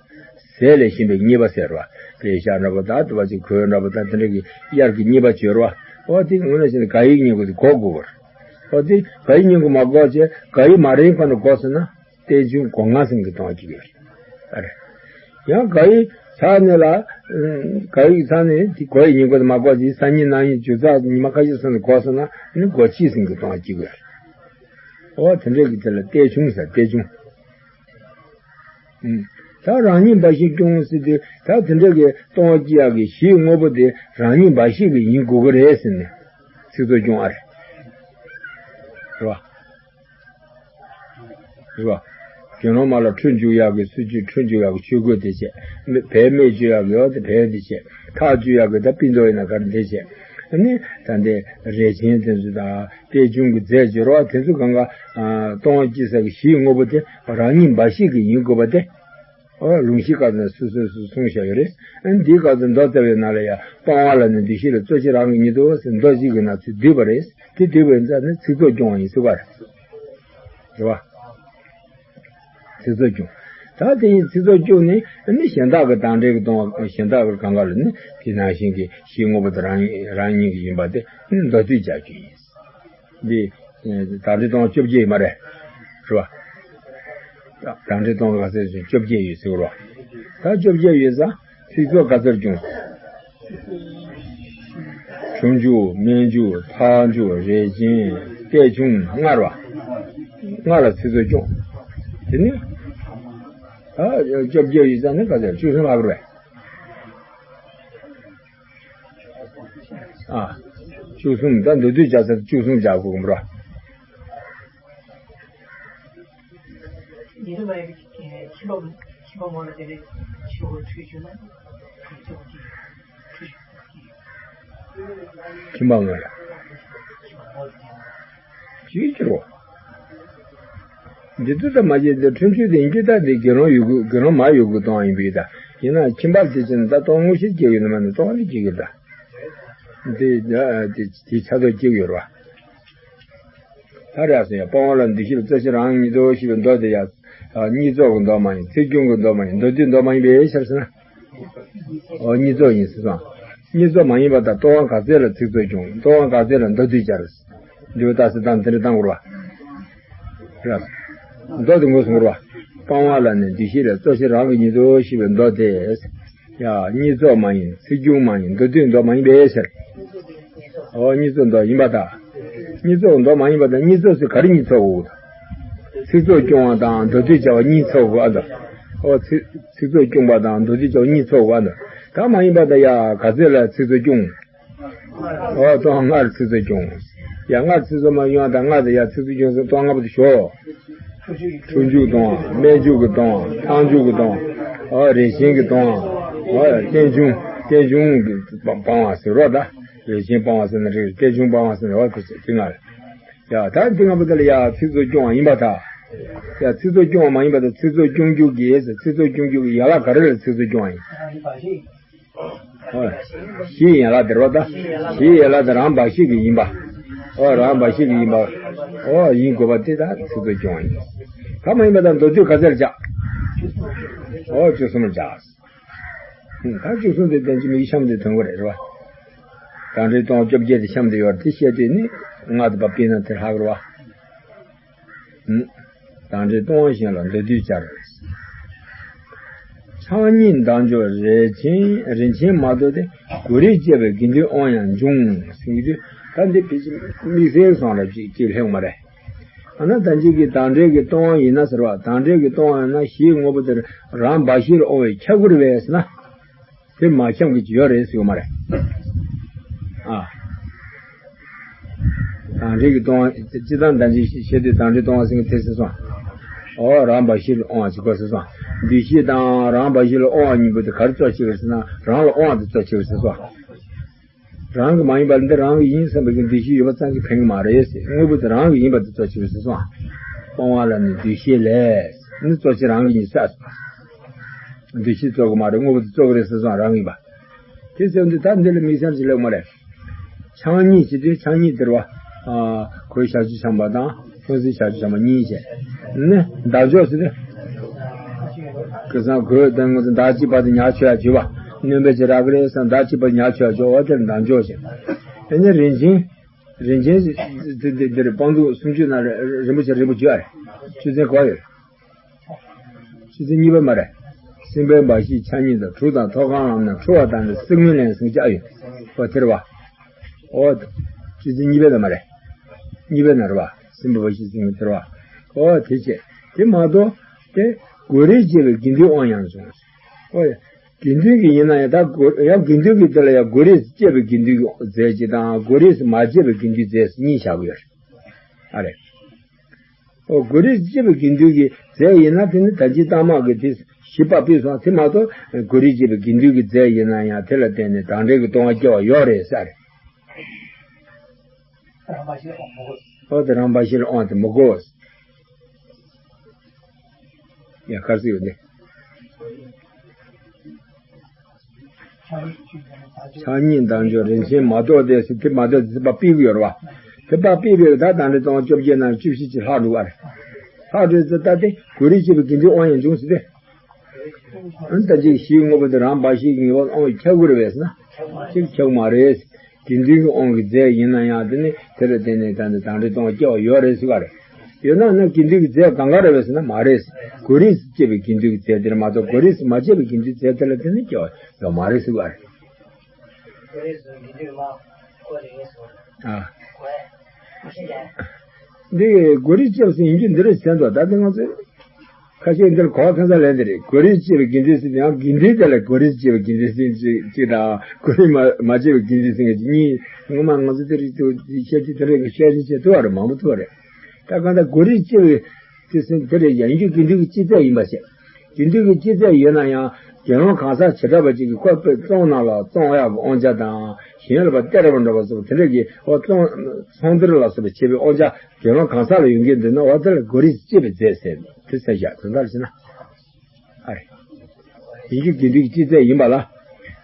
ཟས་ལས་གཞན་པའི་རྙེད་པ་ཟེར་བ། དེ་ཤ་འདྲ་པོ་དང་དུ་བ་ཅིག་གོས་འདྲ་པོ་དང་དེ་འདྲ་གི་དབྱར་གྱི་རྙེད་པ་བྱོས་རེད་བ། འོ་དེ་ངོས་ནས་བྱས་ན་དགའ་ཡིས་རྙེད་དགོས་དེ་གོ་དགོས་པ་རེད། ཨོ་དེ་དགའ་ཡིས་རྙེད་དགོས་མ་དགོས་བྱས་དགའ་ཡིས་མ་རན་ཁོ་ན་དགོས་ཟེར་ན་གཏེར་གཞུང་སྒོ་ལྔ་ཟེར་གྱི་སྟོང་གཅིག་ཡོད་རེད། ཡང་དགའ་ཡིས་ཚར་ནས་ལ་དགའ་ཡིས་ཚར་ནས་དེ་དགོས་ཡིས་རྙེད་དགོས་དེ་མ་དགོས་ཀྱི་སང་ཉིན་གནངས་ཉིན་ཇོ་ཚ་ཉི་མ་ཁ་ཤས་སོང་ནས་དགོས་ཟེར་ན་ནི་སྒོ་དཔྱིབ་ཟེར་གྱི་སྟོང་གཅིག་ཡོད་རེད། ཨོ་དེ་འདྲས་ཀྱི་དེ་ལ་གཏེར་གཞུང་ཟེར་གཏེར་གཞུང་། ད་རང་ཉིད་འབའ་ཞིག་སྐྱོང་ཟེར་དུས་ད་དེ་འདྲ་གི་སྟོང་བ་སྐྱེ་ཡག་གི་གཞིའི་དངོས་པོ་དེ་རང་ཉིད་འབའ་ཞིག་གི་ཡིན་དགོས་ཀྱི་རེད་ཟེར་ནས་ཚིག་ཚོགས་སྐྱོང་ཨ་རེད། རེད་བ། རེད་བ། དགེ་སློང་མ་ལ་འཁྲུལ་འཇུག་ཡག་གི་སྲིད་ཇུས་འཁྲུལ་འཇུག་ཡག་གི་ཆོས་གོས་དེ་བྱས། བལ་སྨད་འཇུག་ཡག་གི་ཡོད་དེ་བལ་དེ་བྱས། ཐག་གཅོད་ཡག་གི་ད་སྤུན་ཟླ་ཡིན་ན་ག་རེ་དེ་བྱས། ཨ་ནི་ད་འདི་རས་ཆེན་དེ་ཚོ་དང་གཏེར་གཞུང་གི་རྫས་སྦྱོར་བ་དེ་ཚོ་གང་ག་སྟོང་བ་སྐྱེ་ས་གི་གཞིའི་དངོས་པོ་དེ་རང་ཉིད་འབའ་ཞིག་གི་ཡིན་དགོས་པ་དེ། ཨོ་ལུང་གཞི་བཀའ་ནས་སོ་སོས་སུ་གསུངས་བཞག་ཡོད་རེད། ཨ་འདིའི་སྐབས་སུ་མདོ་རྩ་བའི་ནང་ལ་ཡང་སྤང་བ་ལ་ནི་འདུ་ཤེས་ལ་རྩོལ་བྱེད་རང་གི་ཉིད་དུ་ཟེར་མདོ་གཅིག་གི་ནང་ཚུད་བསྡུས་པ་རེད། དེ་བསྡུས་པའི་རྩ་ནི་ཚིག་ཚོགས་སྐྱོང་བ་ཡིན་ཟེར་བ་རེད། རེད་བ། ཚིག་ཚོགས་སྐྱོང་། ད་དེ་ཡིན་ཚིག་ཚོགས་བཅུ་ནི་ནི་གཞན་དག་གི་དང་འབྲེལ་གྱི་སྟོང་གཞན་དག་གི་གང་ག་ལ་ནི་དེ་ནང་བཞིན་གྱི་གཞི་དངོས་པོ་དེ་རང་རང་ཉིད་ཀྱི་ཡིན་པ་དེ་ནི་མདོ་སྡུད་བྱ་རྒྱུ་ཡིན། འདི་དང་འབྲེལ་སྟོང་བཅོ་བརྒྱད་ཡིན་མ་རེད། རེད་བ། དང་འབྲེལ་སྟོང་ག་ཚོད་བཅོ་བརྒྱད་ཡོད་ཟེར་བ། ད་བཅོ་བརྒྱད་ཡོད་ཙང་ཚིག་ཚོགས་ག་ཚོད་བྱུང་། ཆུང་འཇུག་སྨད་འཇུག་མཐའ་འཇུག་རས་ཆེན་སྐད་ཆུང་ལྔ་རེད་བ། ལྔ་ལ་ཚིག་ཚོགས་བཅུ། དེ་ནི་ད་བཅོ་བརྒྱད་ཡོད་ཙང་ནི་ག་ཚོད་བཅུ་གསུམ་ལྷག་རེད་བས། ཨ། བཅུ་གསུམ་ད་མདོ་སྡུད་བྱ་ཚར་བཅུ་གསུམ་བྱ་དགོས་ཀྱི་རེད་བ། ཉེ་དུ་མ་ཡིན་པའི་ཁྱིམ་པ་ཁྱིམ་པ་ངོ་ལ་དེ་ནས་ཆུ་བོ་ཁྲུས་བྱུང་ན་ཁྲུས་ཆུ་བོ་ཁྲུས་ཁྲུས་ཁྱིམ་པ་ངོ་ལ་ཅིའི་ཕྱིར་རོ། འདི་ཚོ་ད་མ་བྱས་ཏེ་ཁྲུས་ཆུ་དེ་ཡིན་གྱི་ད་དེ་དགེ་སློང་ཡོད་དགུ་དགེ་སློང་མ་ཡོད་དགུ་གཏོང་ཡིན་པའི་ད་ཡིན་ན་ཁྱིམ་པ་དེ་ཕྱིན་ད་གཏོང་དངོས་གཞི་སྐྱེ་ཡོད་ན་མ་ནི་གཏོང་ནི་སྐྱེ་གི་ད། དེ་དེ་ཆ་ཚོགས་སྐྱེ་ཡོད་ར། ད་རེས་སོ་ཡ་སྤོང་བ་ལ་འདུ་ཤེས་ལ་རྩོད་ཤེས་རང་ཉིད་དོ་ཞེས་པའི་མདོ་དེ་ཡ། གཉིས་ཚོགས་ཀྱི་མདོ་མ་ཡིན་ཚིག་སྐྱོང་གི་མདོ་མ་ཡིན་མདོ་སྡུད་མདོ་མ་ཡིན་པའི་ཕྱིར་ཟེར་ན། ཨོ་གཉིས་ཚོགས་ཡིན་ཟེར་སོང་། གཉིས་ཚོགས་མ་ཡིན་པ་དང་ལྟོ་བ་ག་ཚད་ལ་ཚིག་ཚོགས་སྐྱོང་ལྟོ་བ་ག་ཚད་ལ་མདོ་སྡུད་སྦྱར། འདི་བ་ལྟ་སེ་དང་དེ་འདྲ་བཏང་དགོས་ར། མདོ་དེ་ངོས་བཟུང་དགོས་ར། སྤང་བ་ལ་ནི་འདུ་ཤེས་ལས་རྩོད་ཤེས་རང་གི་ཉིད་དོ་ཞེས་པའི་མདོ་དེ། ཡ། གཉིས་ཚོགས་མ་ཡིན་ཚིག་སྐྱོང་མ་ཡིན་མདོ་སྡུད་མདོ་མ་ཡིན་པའི་ཕྱིར། ཨོ་གཉིས་ཚོགས་མདོ་ཡིན་པ་དང་། གཉིས་ཚོགས་མདོ་མ་ཡིན་པ་དང་གཉིས་ཚོགས་སུ་ག་རེ་གཉིས་ཚོགས་དགོས། ཚིག་ཚོགས་སྐྱོང་བ་དང་མདོ་སྡུད་བྱ་བ་གཉིས་ཚོགས་དགོས་ཨ་དང་། ཨོ་ཚིག་ཚིག་ཚོགས་སྐྱོང་བ་དང་མདོ་སྡུད་བྱ་བ་གཉིས་ཚོགས་དགོས་ཨ་དང་། ད་མ་ཡིན་པ་དང་ཡ་ག་ཚོད་ལ་ཚིག་ཚོགས་སྐྱོང་། ཨོ་ལྟོ་བ་ལྔར་ཚིག་ཚོགས་སྐྱོང་། ཡ་ལྔར་ཚིག་ཚོགས་མ་ཡོང་བ་དང་ལྔ་དང་ཡ་ཚིག་ཚོགས་སྐྱོང་ཟེར་ལྟོ་བ་ལྔ་པོ་དེ་ཞོག་ཁྲུས་འཇུག་གཏོང་བ། སྨན་འཇུག་གི་གཏོང་བ། ཐང་འཇུག་གི་གཏོང་བ། ཨོ་རས་ཆེན་གྱི་གཏོང་བ། ཨོ་རྟེན་འབྱུང་རྟེན་འབྱུང་གི་སྤང་བ་ཟེར་རོ་ད། རས་ཆེན་སྤང་བ་ཟེར་ན་རེད་རྟེན་འབྱུང་སྤང་བ་ཟེར་ན་རེད་དེ་ཚོ་དེ་ལྔ་རེད། ཡ་ད་འདི་ལྔ་པོ་དེ་ལ་ཡ་ཚིག་ཚོགས་སྐྱོང་བ་ཡིན་པ་ད། ཡ་ཚིག་ཚོགས་སྐྱོང་བ་མ་ཡིན་པ་ད་ཚིག་ཚོགས་སྐྱོང་རྒྱུ་གི་ཚིག་ཚོགས་སྐྱོང་རྒྱུ་གི་ཡ་ལ་ག་རེ་ལ་ཚིག་ཚོགས་སྐྱོང་བ་ཡིན། ཨོ། གཞི་ཡན་ལག་དེ་རོ་ད། གཞི་ཡན་ལག་དེ་རང་འབའ་ཞིག་གི་ཡིན་པ། ཨོ་རང་འབའ་ཞིག་གི་ཡིན་པ། ཨོ་ཡིན་དགོས་པ་དེ་ད་ཚིག་ཚོགས་སྐྱོང་ཡིན། ད་མ་ཡིན་པ་ད་མདོ་སྡུད་ག་ཚད་ལ་བྱ། ཨོ་བཅུ་གསུམ་ལ་བྱ། ད་བཅུ་གསུམ་དེ་བསྟན་ཅི་མིག་གཤམ་དེ་ཐོན་གི་རེད་རོ། དང་འབྲེལ་སྟོང་བཅོ་བརྒྱད་དེ་གཤམ་དེ་ཡོད་རེད་དེ་བཤད་དུས་ནི་ལྔ་དེ་པ་སྤེལ་ན་དེ་ལྷག་རོ། དང་འབྲེལ་སྟོང་གཞན་ལ་མདོ་སྡུད་སྦྱར། ཕྱག་གཉིས་ཟླ་མཆོག་རིན་ཆེན་རིན་ཆེན་མ་དོ་སྟེ་གུ་རུས་བཅས་པའི་དགེ་འདུན་དབང་ཡང་འབྱུང་ཟེར་གྱི་དུས་ད་འདི་ཕལ་ཆེར་དམིགས་བསལ་སོང་རབ་ཅིག་ཅིག་སླེབས་མ་རེད། ཨ་ན་ད་ཅིག་གི་དང་འབྲེལ་གྱི་སྟོང་ཡིན་ན་ཟེར་བ་དང་འབྲེལ་གྱི་སྟོང་ཡིན་ན་གཞིའི་དངོས་པོ་དེར་རང་འབའ་ཞིག་ལ་དབང་བའི་ཁྱབ་ཀྱི་རེད་པས་ཟེར་ན། དེ་མ་འཁྱམས་ཀྱི་ཡོད་རེད་ཟེར་བ་མ་རེད། ཨ། དང་འབྲེལ་གྱི་སྟོང་བ་སྤྱི་དང་ལྡན་ཅིག་བཤད་དུས་དང་འབྲེལ་སྟོང་བ་ཟེར་མཁན་དེ་ཟེར་སོང་། ཨོ་རང་འབའ་ཞིག་ལ་དབང་བ་ཅིག་གོ་ཟེར་སོང་། འདུ་ཤེས་དང་རང་འབའ་ཞིག་ལ་དབང་བ་གཉིས་པོ་དེ་ག་རེ་གཙོ་ཆེ་བ་ཟེར་ན་རང་ལ་དབང་བ་དེ་གཙོ་ཆེ་བ་ཟེར་སོང་། རང་གི་མ་ཡིན་པ་འདི་རང་གི་ཡིན་བསམ་པའི་འདུ་ཤེས་ཡོད་པ་ཙམ་གྱིས་ཕན་གྱི་མ་རེད་ཟེར་དངོས་པོ་དེ་རང་གི་ཡིན་པ་དེ་གཙོ་ཆེ་བ་ཟེར་སོང་། སྤོང་བ་ལ་ནི་འདུ་ཤེས་ལས་ནི་གཙོ་ཆེ་རང་གི་ཡིན་ས། འདུ་ཤེས་གཙོ་གི་མ་རེད་དངོས་པོ་དེ་གཙོ་གི་རེད་ཟེར་སོང་རང་གི་ཡིན་པ། དེ་ཟེར་འདི་ད་འདི་ལ་དམིགས་བསལ་ཅིག་ལབ་མ་རེད། ཕྱག་གཉིས་ཅི་དུས་ཕྱག་གཉིས་དེར་བ། གོས་ཞབས་ཀྱུ་འཆང་བ་དང་ལྷུང་བཟེད་ཞབས་ཀྱུ་འཆང་བ་གཉིས་བྱས། ནི་ཟླ་མཆོག་ཟེར་ཏེ། ཀུན་བཟང་གོས་དང་ངོ་ཟེར་ཟླ་གཅིག་པ་དེ་ཉག་ཆོད་ཡ་བྱོས་པ། སྣོན་པའི་ཅི་རག་གི་རེད་བསམ་ཟླ་གཅིག་པ་ཉག་ཆོད་ཡ་བྱོས་འོ་དེར་ཟླ་མཆོག་བྱས། དེ་ནི་རིན་ཆེན། རིན་ཆེན་དེ་དེ་དེར་སྤང་ཚུགས་སུམ་ཅུ་ན་རིན་པོ་ཆེ་རིན་པོ་བརྗོད་ཨ་རེད། ཆུ་ཚན་གོ་ཡོད། ཆུ་ཚན་གཉིས་པ་མ་རེད། སྲིན་པོའི་འབའ་ཞིག་ཕྱག་གཉིས་དང་གྲུ་དང་ཐོག་ཁང་ལམ་ན་འཁྲུ་བ་དང་ནི་སྲིན་མོའི་ལན་ཟེར་ཅག་ཡོད། ཨོ་དེར་བ། ཨོ། ཆུ་ཚན་གཉིས་པའི་ནང་མ་རེད། གཉིས་པའི་ནང་རེད་བ། སྲིན་པོའི་འབའ་ཞིག་སྲིན་མོ་དེར་བ། ཨོ་དེ་བྱས། དེ་མ་གཏོགས། དེ་གུ་རུས་བཅས་པའི་དགེ་འདུན་དབང་ཡང་བྱུང་། ཨོ། དགེ་འདུན་གྱི་ཡིན་ན་ཡང་ད་གུ་ཡང་དགེ་འདུན་གྱི་དེ་ལ་ཡང་གུ་རུས་བཅས་པའི་དགེ་འདུན་གྱི་རྫས་ཅིག་དང་གུ་རུས་མ་བཅས་པའི་དགེ་འདུན་རྫས་གཉིས་བཞག་གི་ཡོད་རེད། ཨ་རེད། ཨོ་གུ་རུས་བཅས་པའི་དགེ་འདུན་གྱི་རྫས་ཡིན་ན་དེ་ནི་ད་ཅི་ལྟ་མ་གི་དེ་བཞི་པ་ཕུད་སོང་དེ་མ་གཏོགས་གུ་རུས་བཅས་པའི་དགེ་འདུན་གྱི་རྫས་ཡིན་ན་ཡང་དེ་ལ་བརྟེན་ནས་དང་འབྲེལ་གྱི་ལྟུང་བ་སྐྱེ་བ་ཡོད་རེད་ས་རེད། ཨོ་དེ་རང་འབའ་ཞིག་ལ་དབང་དེ་མི་དགོས། ཡ་གར་སི་ཡོད་ནི། ཕྱག་གཉིས་ཟླ་མཆོག་རིན་ཆེན་མ་གཏོགས་ཏེ་ཟེར་དེ་མ་གཏོགས་ཏེ་ཟེར་པ་ཕུད་ཀྱི་ཡོད་རེད་བ། དེ་པ་ཕུད་པའི་ད་དང་འབྲེལ་ལྟུང་བ་བཅོ་བརྒྱད་ནང་བཅུ་བཞི་ཅིག་ལྷག་འགྲོ་བ་རེད། ལྷག་འགྲོ་ཚེ་ད་དེ་གུ་རུས་བཅས་པའི་དགེ་འདུན་དབང་ཡང་འབྱུང་ཟེར་ཏེ། ཨ་ནི་ད་ཅིག་གཞིའི་དངོས་པོ་དེ་རང་འབའ་ཞིག་གི་ངེས་པ་དབང་ཁྱབ་ཀྱི་རེད་པས་ཟེར་ན། ཅིག་ཁྱབ་མ་རེད། དགེ་འདུན་གྱི་དབང་གིས་རྫས་ཡིན་ན་ཡང་དེ་ནི་དེ་ལ་བརྟེན་ནས་ད་ནི་དང་འདྲེ་སྟོང་སྐྱེ་བ་ཡོད་རེད་ཟེར་བ་རེད། ཡོད་ན་ན་དགེ་འདུན་གྱི་རྫས་གང་ག་རེད་པས་ཟེར་ན་མ་རེད། གོ་རིས་སུ་སྐྱེས་པའི་དགེ་འདུན་གྱི་རྫས་དེར་མ་གཏོགས་གོ་རིས་སུ་མ་སྐྱེས་པའི་དགེ་འདུན་རྫས་དེ་ལ་བརྟེན་ནས་སྐྱེ་བ་ཡོད་མ་རེད་ཟེར་བ་རེད། གོ་རིས་སུ་དགེ་འདུན་མ་གོ་རིས་ངེས་སུ། ཨ། གོ་ཡ། མ་ཤེས་ཀྱང་། འདི་གོ་རིས་སྐྱེས་པ་ཟེར་ཡིན་རྒྱུ་འདི་རེད་ཟེར་འདུག་ད་ལྟ་ང་ཚོས་ཁ་ཤས་འདིར་གོ་བ་ཕན་ས་ལེན་འདི་རེད། གོ་རིས་སྐྱེས་པའི་དགེ་འདུན་ཟེར་ཡང་དགེ་འདུན་དེ་ལ་གོ་རིས་སྐྱེས་པའི་དགེ་འདུན་ཟེར་གཅིག་དང་གོ་རིས་མ་མ་སྐྱེས་པའི་དགེ་འདུན་ཟེར་མཁན་གཅིག་གཉིས་ངོ་མ་ང་ཚོ་དེ་རིགས་དུ་བཤད་ཚུལ་དེ་རིགས་ཀྱི་བཤད་ཚུལ་བྱེད་ཐུབ་པ་རེད་མང་པོ་ཐུབ་པ་རེད། ད་གང་ལྟར་གོ་རིས་སྐྱེས་པའི་དེ་ཟེར་དེ་རེད་ཡང་ཡིན་རྒྱུ་དགེ་འདུན་གྱི་སྤྱི་རྫས་ཡིན་པ་བཤད། དགེ་འདུན་གྱི་སྤྱི་རྫས་ཡོད་ན་ཡང་དགེ་སློང་གང་ཟག་བྱེ་བྲག་པ་ཅིག་གིས་ཁོ་པའི་བཙོང་ནང་ལ་བཙོང་ཡག་གི་དབང་ཆ་དང་གཞན་ལ་ཕར་སྟེར་བར་འགྲོ་བ་སོགས་དེ་འདྲ་གི་འོ་བཙོང་ཚོང་སྡེར་ལ་སོགས་པ་བྱེད་པའི་དབང་ཆ་དགེ་སློང་གང་ཟག་ལ་ཡོང་གི་འདུག་ན་འོ་དེ་ལ་གོ་རིས་སྐྱེས་པའི་རྫས་ཟེར་དེ་ཟེར་བཞག་དོན་དག་ལ་བྱས་ན་ཨ་རེ། ཡིན་རྒྱུ་དགེ་འདུན་གྱི་སྤྱི་རྫས་ཡིན་པ་ལ།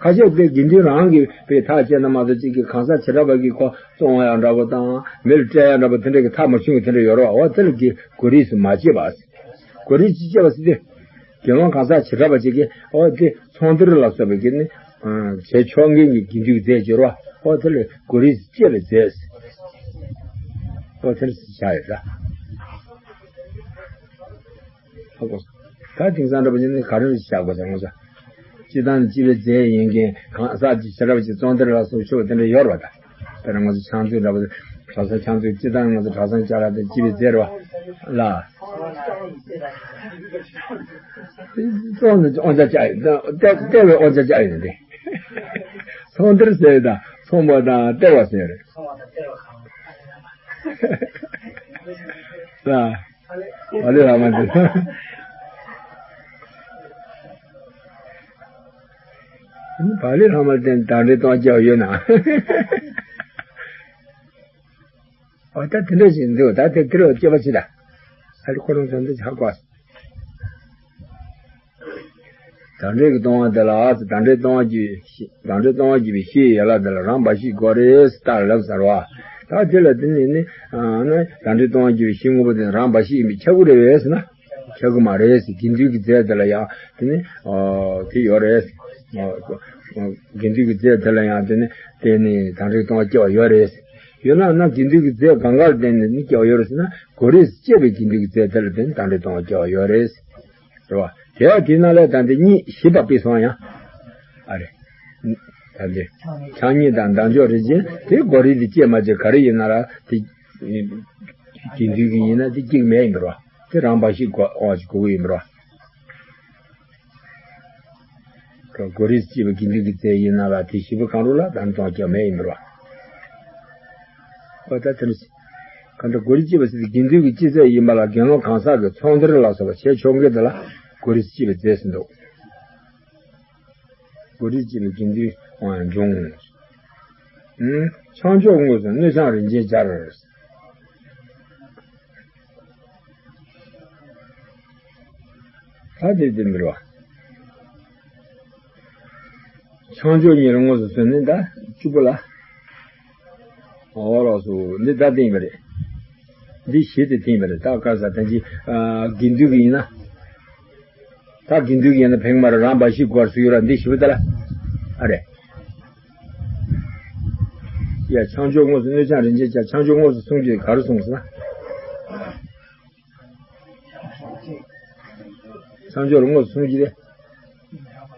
ཁ་ཤས་དེ་དགེ་འདུན་རང་གིས་པའི་ཐག་བཅད་ན་མ་གཏོགས་གཅིག་གིས་གང་ཟག་བྱེ་བྲག་པ་གིས་ཁོ་བཙོང་ཡག་འདྲ་པོ་དང་མི་ལ་སྤྲད་ཡག་འདྲ་པོ་དེ་འདྲ་གི་ཐག་མ་ཆོད་གི་དེ་འདྲ་ཡོད་རེད་བ། འོ་དེ་ལ་གི་གོ་རིས་སུ་མ་སྐྱེས་པ། གོ་རིས་སུ་སྐྱེས་པ་ཟེར་དུས། དགེ་སློང་གང་ཟག་བྱེ་བྲག་པ་ཅིག་གིས་འོ་དེ་ཚོང་སྡེར་ལ་སོགས་པའི་གི་ནི། བྱེད་ཆོག་མཁན་གྱི་དགེ་འདུན་གྱི་རྫས་སྦྱོར་བ། འོ་དེ་ལ་གོ་རིས་སུ་སྐྱེས་པའི་རྫས། འོ་དེ་ལ་བྱ་ཡོད་ལ། ཧ་གོ། ད་དེང་སང་འདྲ་པོ་ཅིག་ནི་ག་རེ་བཞག་དགོས་ཟེར་ང་ཚོ། སྤྱི་བཏང་ནི་སྤྱི་པའི་རྫས་ཡིན་མཁན་གང་ཟག་ཅིག་བྱེ་བྲག་པ་ཅིག་བཙོང་སྡེར་ལ་སོགས་ཆོག་དེ་འདྲ་ཡོད་རེད་པ་ད། དཔེར་ན་ང་ཚོ་ཕྱག་མཛོད་འདྲ་པོ་དེ་གྲྭ་ས་ཕྱག་མཛོད་སྤྱི་བཏང་ང་ཚོ་གྲྭ་ཚང་བཅའ་ལ་དེ་སྤྱི་པའི་རྫས་རེད་པ། ལ། བཙོང་ནས་དབང་ཆ་བཅའ་ཡིན་ད་སྟེར་བའི་དབང་ཆ་བཅའ་ཡིན་ཏེ། ཚོང་སྡེར་ཟེར་དང་ཚོང་པ་དང་སྟེར་བ་ཟེར་རེད། ལ། བ་ལི་ལྷག་མ་འདི། བ་ལི་ལྷག་མ་དེ་དང་འདྲེ་གཏོང་རྒྱག་ཡོད་ན། འོ་ད་དེ་འདྲ་ཞིག་འདུག་ད་དེ་དེ་རུ་སྐྱེ་བ་ཕྱི་ད། ཨ་ལི་ཁོ་རང་ཚོ་འདི་ཆགས་པ། དང་འདྲེ་གི་གཏོང་བ་དེ་ལ་དང་འདྲེ་གཏོང་བ་གྱི་དང་འདྲེ་གཏོང་བ་གྱི་བའི་ཤེས་ཡོན་ལ་དེ་ལ་རང་འབའ་ཞིག་དགོས་རེད་ཟེར་ལབ་ཟེར་བ། ད་དེ་ལ་དེ་ནི་ནི་ཨ་ནི་དང་འདྲེ་གཏོང་བ་གྱི་བའི་ཤེས་ངོ་བོ་དེ་རང་འབའ་ཞིག་ཡིན་པས་ཁྱབ་ཀྱི་རེད་པས་ཟེར་ན། ཁྱབ་ཀྱི་མ་རེད་ཟེར། དགེ་འདུན་གྱི་རྫས་དེ་ལ་ཡང་དེ་ནི་ཨ་དེ་ཡོད་རེད། དགེ་འདུན་གྱི་རྫས་དེ་ལ་ཡང་དེ་ནི་དེ་ནི་དང་འདྲེ་གཏོང་བ་སྐྱེ་བ་ཡོད་རེད། ཡོད་ན་ན་དགེ་འདུན་གྱི་རྫས་གང་ག་ལ་བརྟེན་ནས་ནི་སྐྱེ་བ་ཡོད་རེད་ཟེར་ན་གོ་རིས་སྐྱེས་པའི་དགེ་འདུན་གྱི་རྫས་དེ་ལ་བརྟེན་ནས་དང་འདྲེ་གཏོང་བ་སྐྱེ་བ་ཡོད་རེད། རེད་བ། དེ་ཡང་དེ་ནང་ལས་ད་འདི་གཉིས་བཞི་པ་དཔེ་སོང་ཡང་། ཨ་རེ། ད་འདི། ཆགས་སྙིང་དང་ལྡན་འཇོག་རིན་ཆེན་དེ་གོ་རིས་དེ་སྐྱེས་མ་སྐྱེས་ག་རེ་ཡིན་ན་ར་དེ། དགེ་འདུན་གྱི་ཡིན་ན་དེ་སྐྱེས་མེད་ཡིན་པ་རེད་བ། དེ་རང་འབའ་ཞིག་གོ་འོང་ཞིག་གོ་གི་ཡིན་པ་རེད་བ། གོ་རིས་སྐྱེས་པའི་དགེ་འདུན་གྱི་རྫས་ཡིན་ན་ལ་དེ་བཞི་པོ་གང་རུང་ལ་དང་དུ་སྐྱེ་བ་མེད་ཡིན་པ་རེད་བ། ཨོ་ད་དེ་ནི། གང་ལྟར་གོ་རིས་སྐྱེས་པ་ཟེར་དེ་དགེ་འདུན་གྱི་སྤྱི་རྫས་ཡིན་པ་ལ་དགེ་སློང་གང་ཟག་གི་ཚོང་སྡེར་ལ་སོགས་པ་བྱེད་ཆོག་མཁན་དེ་ལ་གོ་རིས་སྐྱེས་པའི་རྫས་ཟེར་འདུག་གོ་རིས་སྐྱེས་པའི་དགེ་འདུན་འབྱུང་། ཆང་འཇོག་དངོས་སུ་སྣོད་ཆང་རིན་ཆེན་སྦྱར། ད་དེ་དེ་མི་རུ་བ། ཆང་འཇོག་གཉིས་ལ་དངོས་སུ་སོན་ནི་ད་བཅུ་པོ་ལ། འོ་ལགས་སོ་འདི་ད་བསྟན་པ་རེད། འདི་བཞི་དེ་བསྟན་པ་རེད་ད་ག་ས་ད་ཅི་དགེ་འདུན་གྱི་ཡིན་ན། ད་དགེ་འདུན་གྱི་ཡིན་ན་ཕེང་མར་རང་འབའ་ཞིག་གོ་རིས་ཡོད་ར་འདི་བཞི་པོ་ད་ལ། ཨ་རེད། ཡ་ཆང་འཇོག་དངོས་སུ་སྣོད་ཆང་རིན་ཆེན་སྦྱར་ཆང་འཇོག་དངོས་སུ་སོན་གྱི་ག་རེ་སོང་ཟེར་ན། ཆང་འཇོག་ལ་དངོས་སུ་སོན་གྱི་རེད།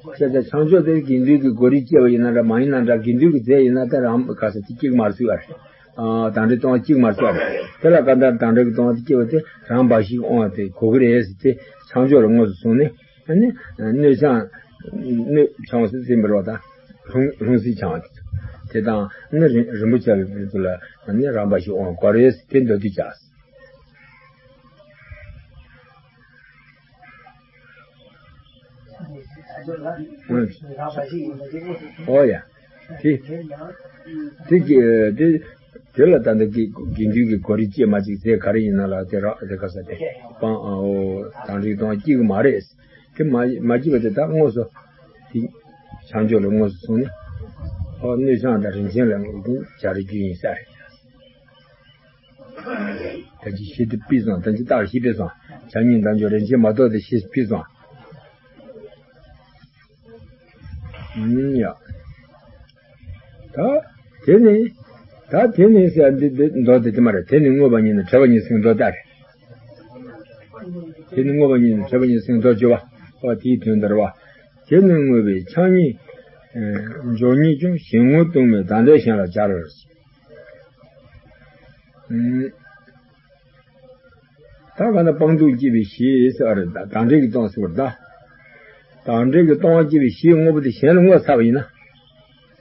བྱས་ཙང་ཆང་འཇོག་དེ་དགེ་འདུན་གྱི་གོ་རིས་སྐྱེས་པ་ཡིན་ན་འདྲ་མ་ཡིན་ན་འདྲ་དགེ་འདུན་གྱི་རྫས་ཡིན་ན་ད་རང་ག་ས་དེ་གཅིག་མ་རེད་ཟེར་བ་རེད། དང་འདྲེ་གཏོང་བ་གཅིག་མ་རེད་ཟེར་བ་རེད། དེ་ལ་གང་ལྟར་དང་འདྲེ་གི་གཏོང་བ་དེ་སྐྱེས་པ་དེ་རང་འབའ་ཞིག་དབང་བ་དེ་གོ་གི་རེད་ཟེར་ཏེ་ཆང་འཇོག་ལ་དངོས་སུ་སོང་ནས་ཨ་ནི་སྣོད་ཆང་སྣོད་ཆང་ཟེར་ཟིན་པར་བ་དང་ལྷུང་ལྷུང་བཟེད་ཆང་དེ་དང་ནི་རིན་པོ་ཆེ་ལ་ཨ་ནི་རང་འབའ་ཞིག་དབང་བ་དགོས་རེད་ཟེར་ཏེ་མདོར་བསྡུས་བྱས། ཨོ་ཡ། དེ། དེ་གི་དེ། དེ་ལ་ད་ལྟ་གི་དགེ་འདུན་གྱི་གོ་རིས་སྐྱེས་མ་ཅིག་རྫས་ག་རེ་ཡིན་ན་ལ་དེ་རག་དེ་ག་ས་དེ། སྤང་ཨོ་དང་རིག་དང་སྐྱེ་གི་མ་རེད། དེ་མ་མ་སྐྱེས་པ་དེ་ད་དངོས་སུ། དེ། ཆང་འཇོག་ལ་དངོས་སུ་སོང་ནས། ཨོ་སྣོད་ཆང་དང་རིན་ཆེན་ལ་དངོས་སུ་སྦྱར་རྒྱུ་ཡིན་ས་རེད། ད་ཅི་ཤེས་དེ་ཕུལ་སོང་ད་ཅི་རྟགས་ཤེས་ཕུལ་སོང་། ཆང་ཉིད་དང་འཇོག་རིན་ཆེན་མ་གཏོགས་དེ་ཤེས་ཕུལ་སོང་། ཨུམ་ཡ། ད་དེ་ནི། ད་དེ་ནི་ཟེར་འདི་འདི་མདོ་དེ་དེ་མ་རེད། དེ་ནི་བསྔོས་པ་ཉིད་ནི་བྲལ་བ་ཉིད་ཟེར་མདོ་དེ་རེད། དེ་ནི་བསྔོས་པ་ཉིད་ནི་བྲལ་བ་ཉིད་ཟེར་མདོ་བརྗོད་པ། འོ་དེའི་དོན་དེ་རེད་བ། དེ་ནི་བསྔོས་པའི་ཕྱག་གཉིས་འཇོག་ཉིད་ཀྱང་། གཞན་ངོ་གཏོང་མེད་བདག་འདྲའི་གཞན་ལ་སྦྱར། ཨུམ། ད་ག་ན་སྤངས་རྟོགས་བསྐྱེད་པའི་གཞི་ཟེར་བ་རེད། ད་བདག་འདྲའི་གི་གཏོང་ཟེར་བ་རེད། ད་བདག་འདྲའི་གི་གཏོང་བ་བསྐྱེད་པའི་གཞི་དངོས་པོ་དེ་གཞན་ལ་བསྔོས་ཚར་བ་ཡིན་ན།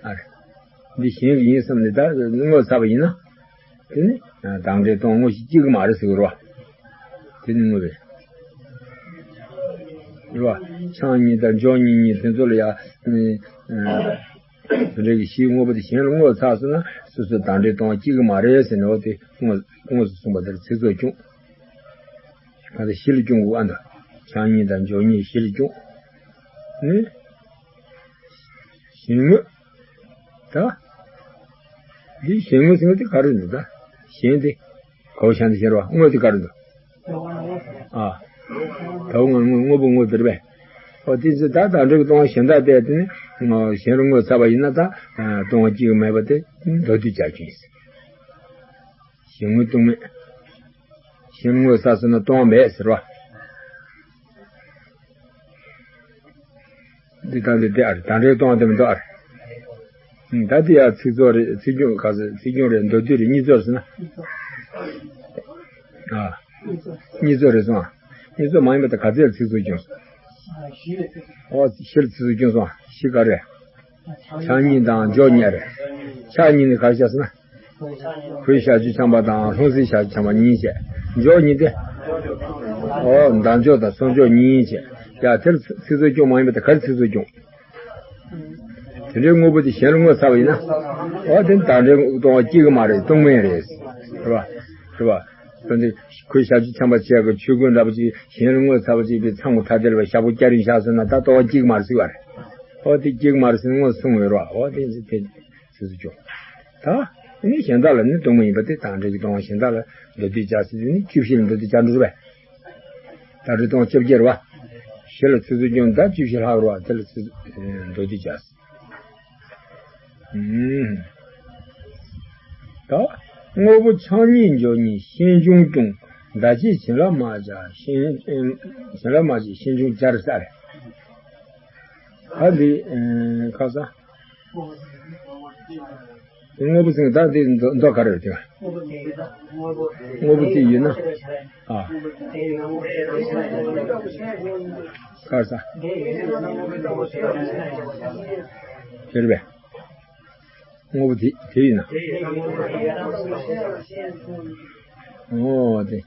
ཨ་རེ། འདི་གཞན་གྱི་ཡིན་བསམ་ནས་ད་བསྔོས་ཚར་བ་ཡིན་ན། དེ་ནི་བདག་འདྲའི་གཏོང་དངོས་གཞི་གཅིག་གི་མ་རེད་ཟེར་གི་རེད་བ། དེ་ནི་བསྔོས་པའི། རེད་བ། ཕྱག་གཉིས་དང་འཇོག་གཉིས་གཉིས་དེ་ཚོ་ལ་ཡ། དེ་འདྲའི་གི་གཞི་དངོས་པོ་དེ་གཞན་ལ་བསྔོས་ཚར་སོང་ན་སོ་སོའི་བདག་འདྲའི་གཏོང་བ་གཅིག་གི་མ་རེད་ཟེར་ནས། འོ་དེ་དངོས་དངོས་སུ་གསུངས་པ་དེར་ཚིག་ཚོགས་སྐྱོང་། ག་ཚོད་གཞི་ལ་སྐྱོང་དགོས་ཨ་འདུག་ཕྱག་གཉིས་དང་འཇོག་གཉིས་གཞི་ལ་སྐྱོང་། ནི། གཞན་དངོས། ད། འདི་གཞན་དངོས་ཟེར་མཁན་དེ་ག་རེ་འདུག་ད། གཞན་དེ། ག་བ་ཤ་འདི་ཤར་བ་དངོས་དེ་ག་རེ་འདུག་ཨ། ད་བ་ང་དངོས་དངོས་པོ་དངོས་དེ་རེད་པས། ཨོ་དེ་ཚོ་ད་བདག་འདྲའི་གི་གཏོང་བ་གཞན་དག་དེ་དེ་ནི། གཞན་ལ་བསྔོས་ཚར་བ་ཡིན་ན་ད། གཏོང་བ་གཅིག་མེད་པ་དེ་མདོ་སྡུད་བྱ་རྒྱུ་ཡིན། གཞན་ངོ་གཏོང་མེད། གཞན་ངོ་ས་སོ་ན་གཏོང་བ་མེད་ཟེར་བ། འདི་ལྟ་འདི་དེ་ཨ་རེད། ད་འདྲའི་གཏོང་བ་དེ་མི་འདུག་ཨ་རེད། ད་དེ་ཡང་ཚིག་ཚོགས་རེད། ཚིག་སྐྱོང་ག་ཚོད་ཚིག་སྐྱོང་རེད། མདོ་སྡུད་རེད། གཉིས་ཚོགས་ཟེར་ན། ཨ། གཉིས་ཚོགས་རེད་སོང་ཨ། གཉིས་ཚོགས་མ་ཡིན་པ་དེ་ག་ཚོད་ཚིག་ཚོགས་སྐྱོང་སོང་། ཨོ་གཞི་ལ་ཚིག་ཚོགས་སྐྱོང་སོང་ཨ། གཞི་ག་རེད། ཕྱག་གཉིས་དང་འཇོག་གཉིས་རེད། ཕྱག་གཉིས་ནི་ག་རེ་བྱས་ཟེར་ན། ཁོའི་ཞབས་ཀྱུ་འཆང་བ་དང་ལྷུང་བཟེད་ཞབས་ཀྱུ་འཆང་བ་གཉིས་བྱས། འཇོག་གཉིས་ཏེ། ཨོ་མདའ་འཇོག་དང་སོར་འཇོག་གཉིས་བྱས། ཡ་དེར་ཚིག་ཚོགས་སྐྱོང་མ་ཡིན་པ་དེ་ག་རེ་ཚིག་ཚོགས་སྐྱོང་། དེ་འདྲའི་དངོས་པོ་དེ་གཞན་ལ་བསྔོས་ཚར་བ་ཡིན་ན། ཨོ་དེ་བདག་འདྲའི་གཏོང་བ་གཅིག་གི་མ་རེད། གཏོང་མེད་རེད། རེད་བ། རེད་བ། དེ་འདི་ཁོའི་ཞབས་ཀྱུ་འཆང་བ་བྱས་གི་ཆོས་གོས་འདྲ་པོ་ཅིག་གཞན་ལ་བསྔོས་ཚར་བ་ཅིག་པའི་ཚང་མ་ཐ་དད་པ་ཞག་པོ་སྐྱ་རེངས་བཞག་སོང་ན་ད་གཏོང་བ་གཅིག་མ་རེད་ཟེར་བ་རེད། ཨོ་དེ་གཅིག་མ་རེད་ཟེར་ན་བསྔོས་སོང་བས་རེད་བ། ཨོ་དེ་འདི་དེ། ཚིག་ཚོགས་སྐྱོང་། ད། དེ་ནས་གཞན་དག་ལ་ནི་གཏོང་མ་ཡིན་པ་དེ་བདག་འདྲའི་གི་གཏོང་བ་གཞན་དག་ལ་མདོ་སྡུད་བྱ་ཟེར་དུས་ནི་བཅུ་བཞི་ལ་མདོ་སྡུད་བྱ་འགྲོ་རེད་པས། བདག་འདྲའི་གཏོང་བ་བཅོ་བརྒྱད་རེད་བ། གཞི་ལ་ཚིག་ཚོགས་སྐྱོང་ད་བཅུ་བཞི་ལྷག་རེད་བ། དེ་ལ་ཚིག་མདོ་སྡུད་བྱ། ཨུམ། ད། དངོས་པོ་ཕྱག་གཉིས་འཇོག་གཉིས་ཤེས་འབྱུང་སྐྱོང་། བདག་བསྐྱེད་བྱིན་རླབས་མ་བྱ་ཤེས། བྱིན་རླབས་མ་བྱས་ཤེས་འབྱུང་སྦྱར་ས་རེད། ད་འདི་ཁ་ས། དངོས་པོ་ཟེར་ད་འདི་མདོ་མདོ་ག་རེ་རེད་དེ། དངོས་པོ་དེ་ཡིན་ན། ཨ། ག་རེ་ས། དེ་རེད་པས། དངོས་པོ་དེ་དེ་ཡིན་ན། ཨོ་དེ།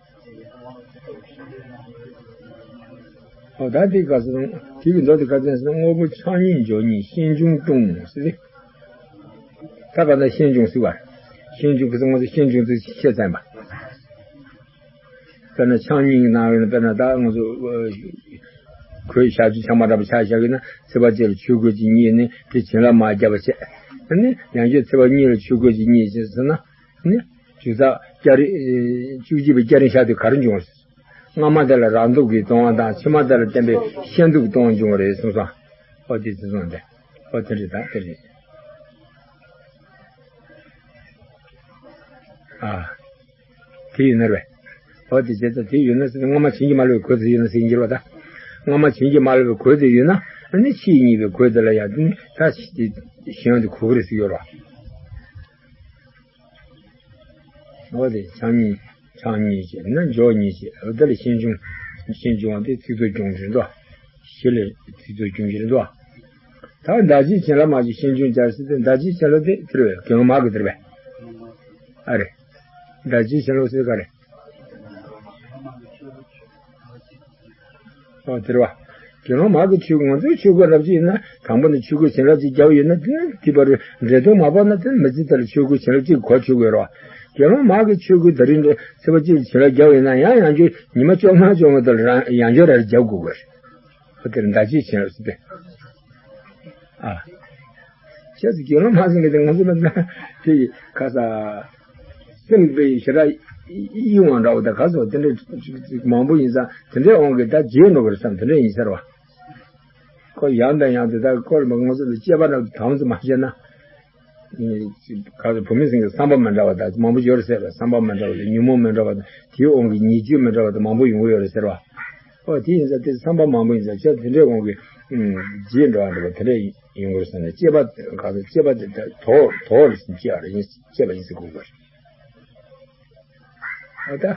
ཨོ་ད་དེ་ག་ཟེར་ན་དེ་གི་མདོ་དེ་ག་ཟེར་ན་དངོས་པོ་ཕྱག་གཉིས་འཇོག་གཉིས་ཤེས་འབྱུང་སྐྱོང་ཟེར་ཏེ། ད་ག་ན་ཤེས་འབྱུང་ཟེར་བ། ཤེས་འབྱུང་གི་ཚེ་ང་ཚོ་ཤེས་འབྱུང་ཚེ་ཤེས་ཚན་པ། དཔེར་ན་ཆང་གཉིས་ཀྱི་ནང་ཡོད་ན། དཔེར་ན་ད་ང་ཚོ་ཁོའི་ཞབས་ཀྱུ་ཆང་མ་འདྲ་པོ་ཆ་བཞག་ཡོད་ན། ཚེས་པ་གཅིག་ལ་ཆོས་གོས་གཅིག་རྙེད་ནས་དེ་བྱིན་རླབས་མ་བརྒྱབ་པ་བྱས། ཨ་ནི་ཡང་བསྐྱར་ཚེས་པ་གཉིས་ལ་ཆོས་གོས་གཅིག་རྙེད་བྱས་ཟེར་ན། ཨ་ནི་ཇི་ལྟར་སྐྱ་རེངས་བཅུ་གཅིག་པའི་སྐྱ་རེངས་ཤར་དུས་ག་རེ་འབྱུང་བ་ཟེར། སྔ་མ་དེ་ལ་རང་སྡུག་གིས་གཏོང་བ་དང་ཕྱི་མ་དེ་ལ་བརྟེན་པའི་ཤན་སྡུག་གཏོང་བ་འབྱུང་བ་རེད་གསུངས་སོང་། ཨོ་དེ་ཚོ་སོང་སྟེ། ཨོ་དེ་རེད་ད་དེ་རེད། ཨ། དེ་ཡིན་ན་རེད། ཨོ་དེ་བྱས་ཙང་དེ་ཡོད་ན་ཟེར་ན་སྔ་མ་བྱིན་གྱིས་མ་རློབ་པའི་གོས་དེ་ཡོད་ན་ཟེར་གྱིན་འགྱུར་བ་ད། སྔ་མ་བྱིན་གྱིས་མ་རློབ་པའི་གོས་དེ་ཡོད་ན་ཨ་ནི་ཕྱིས་རྙེད་པའི་གོས་དེ་ལ་ཡང་དེ་ནི་ད་ཤེས་ཡོན་དེ་གོ་གི་རེད་ཟེར་ཡོད་རེད་བ། འོ་དེ་ཕྱག་གཉིས་ཕྱག་གཉིས་བྱས་ན་འཇོག་གཉིས་བྱས། འོ་དེ་ལ་ཤེས་འབྱུང་ཤེས་འབྱུང་བ་དེ་ཚིག་ཚོགས་སྐྱོང་གི་རེད་འདུག་གཞི་ལ་ཚིག་ཚོགས་སྐྱོང་གི་རེད་འདུག་ད་བདག་བསྐྱེད་བྱིན་རླབས་མ་བྱས་ཤེས་འབྱུང་སྦྱར་ཟེར་ཏེ། བདག་བསྐྱེད་བྱིན་རླབས་དེ་དེ་རེད། དགེ་སློང་མ་གི་དེ་རེད་པས། ཨ་རེད། བདག་བསྐྱེད་བྱིན་རླབས་ཟེར་ག་རེད། ཨོ་དེ་རེད་བ། དགེ་སློང་མ་གི་ཆོས་ང་ཚོའི་ཆོས་གོས་རབ་ཅིག་ཡིན་ན། དང་པོ་ནས་ཆོས་གོས་བྱིན་རླབས་ཅིག་བརྒྱབ་ཡོད་ན་དེ་ནི་དེ་བར་འདྲེ་གདོན་མ་བབས་ན་དེ་ནི་མི་ཚེ་དེ་ལ་ཆོས་གོས་བྱིན་རླབས་ཅིག་གོ་ཆོག་གི་རེད་བ། དགེ་སློང་མ་གི་ཆོས་གོས་ད་རིང་འདྲ་ཚེས་པ་གཅིག་བྱིན་རླབས་བརྒྱབ་ཡོད་ན་ཡང་ཡང་བསྐྱར་ཉི་མ་བཅོ་ལྔ་བཅོ་ལྔ་དེ་ལ་རང་ཡང་བསྐྱར་རེ་རེ་བརྒྱབ་དགོས་གི་རེད། ཨོ་དེར་བདག་བསྐྱེད་བྱིན་རླབས་ཟེར་ཏེ། ཨ། ཁྱེད་ཚོ་དགེ་སློང་མ་ཟེར་མཁན་དེ་ང་ཚོ་ལ་དེ་ཁ་ས་སེམས་པའི་ཞེ་དྲག་ཡིད་འོང་འདྲ་བོ་དང་ཁ་སོ་དེ་འདྲ་མང་པོ་ཡིན་ཙང་དེ་འདྲའི་དབང་གིས་ད་བརྗེད་འགྲོ་གི་རེད་བསམ་དེ་འདྲ་ཡིན་ཟེར་བ། ཁོ་ཡང་དང་ཡང་དུ་ད་ཁོ་ལ་ང་ཚོ་ལ་སྐྱེས་པ་རྣམས་དམ་དུ་མ་བྱས་ན། ག་ཚོད་བུད་མེད་ཚང་གི་བསམ་པ་མི་འདྲ་བ་དང་མང་པོ་ཡོད་རེད་ཟེར་བ། བསམ་པ་མི་འདྲ་བ་དང་ཉོན་མོངས་མི་འདྲ་བ་དང་དེའི་དབང་གིས་ཉེས་སྤྱོད་མི་འདྲ་བ་དང་མང་པོ་ཡོང་གི་ཡོད་རེད་ཟེར་བ། ཨོ་དེ་ཡིན་ཙང་དེ་བསམ་པ་མང་པོ་ཡིན་ཙང་ཁྱོད་དེ་འདྲའི་དབང་གིས་རྗེས་འགྲོ་བ་འདྲ་བ་དེ་འདྲ་ཡོང་གི་རེད་ཟེར་ནས་སྐྱེས་པ་ག་ཚོད་སྐྱེས་པ་དེ་དོག་དོག་རེད་ཟེར་སྐྱེས་པ་རེད་ཡིན་སྐྱེས་པ་ཡིན་ཟེར་དགོས་པ་རེད། ཨ་ད།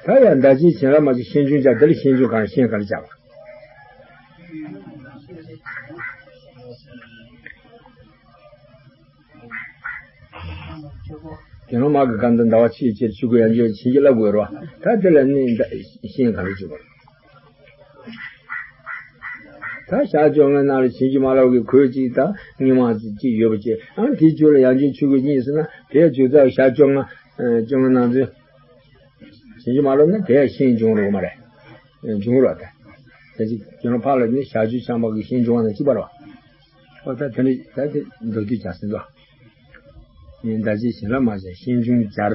ད་ཡང་ཟླ་གཅིག་བྱིན་རླབས་མ་བྱས་ཤིང་ཆུང་བྱ། དེ་ལ་ཤིང་ཆུང་གང་ཤིང་གང་ལ་བྱ་བ། དགེ་སློང་མ་གི་གང་དུ་ཟླ་བ་ཕྱེད་ཅེས་ཆུ་ཁོལ་ཡང་བྱིན་གྱིས་བརླབ་དགོས་རོ། ད་དེ་ལ་ནི་ཤིང་གང་ལ་བྱ་བ། ད་ཞག་བཅོ་ལྔའི་ནང་ལ་བྱིན་གྱིས་མ་བརླབས་ཀྱི་གོས་གཅིག་དང་རྙིང་མ་གཅིག་ཡོད་པ་བཅས། ཨང་དེའི་རྒྱུད་ལ་ཡང་བྱིན་ཆུ་ཁོལ་གཉིས་སོང་ན་དེའི་རྒྱུ་ཚབ་ཞག་བཅོ་ལྔ་བཅོ་ལྔའི་ནང་ཚུན་བྱིན་གྱིས་མ་བརླབས་ན་དེ་ཤིང་འབྱུང་རོགས་མ་རེད། འབྱུང་རོགས་ད། དེ་ཅིག་རྒྱུ་ལ་ཕར་ལ་ནི་ཞག་བཅུ་ཆགས་པ་གི་ཤིང་འབྱུང་བ་ན་གཅིག་པ་རེད་བ། ཨོ་ད་དེ་ནི་ད་དེ་མདོར་བསྡུས་ཀྱང་ཟིན་ཏོ། ཡིན་ད་ཅི་བྱིན་རླབས་མ་བྱས་ཤིང་ཆུང་སྦྱར།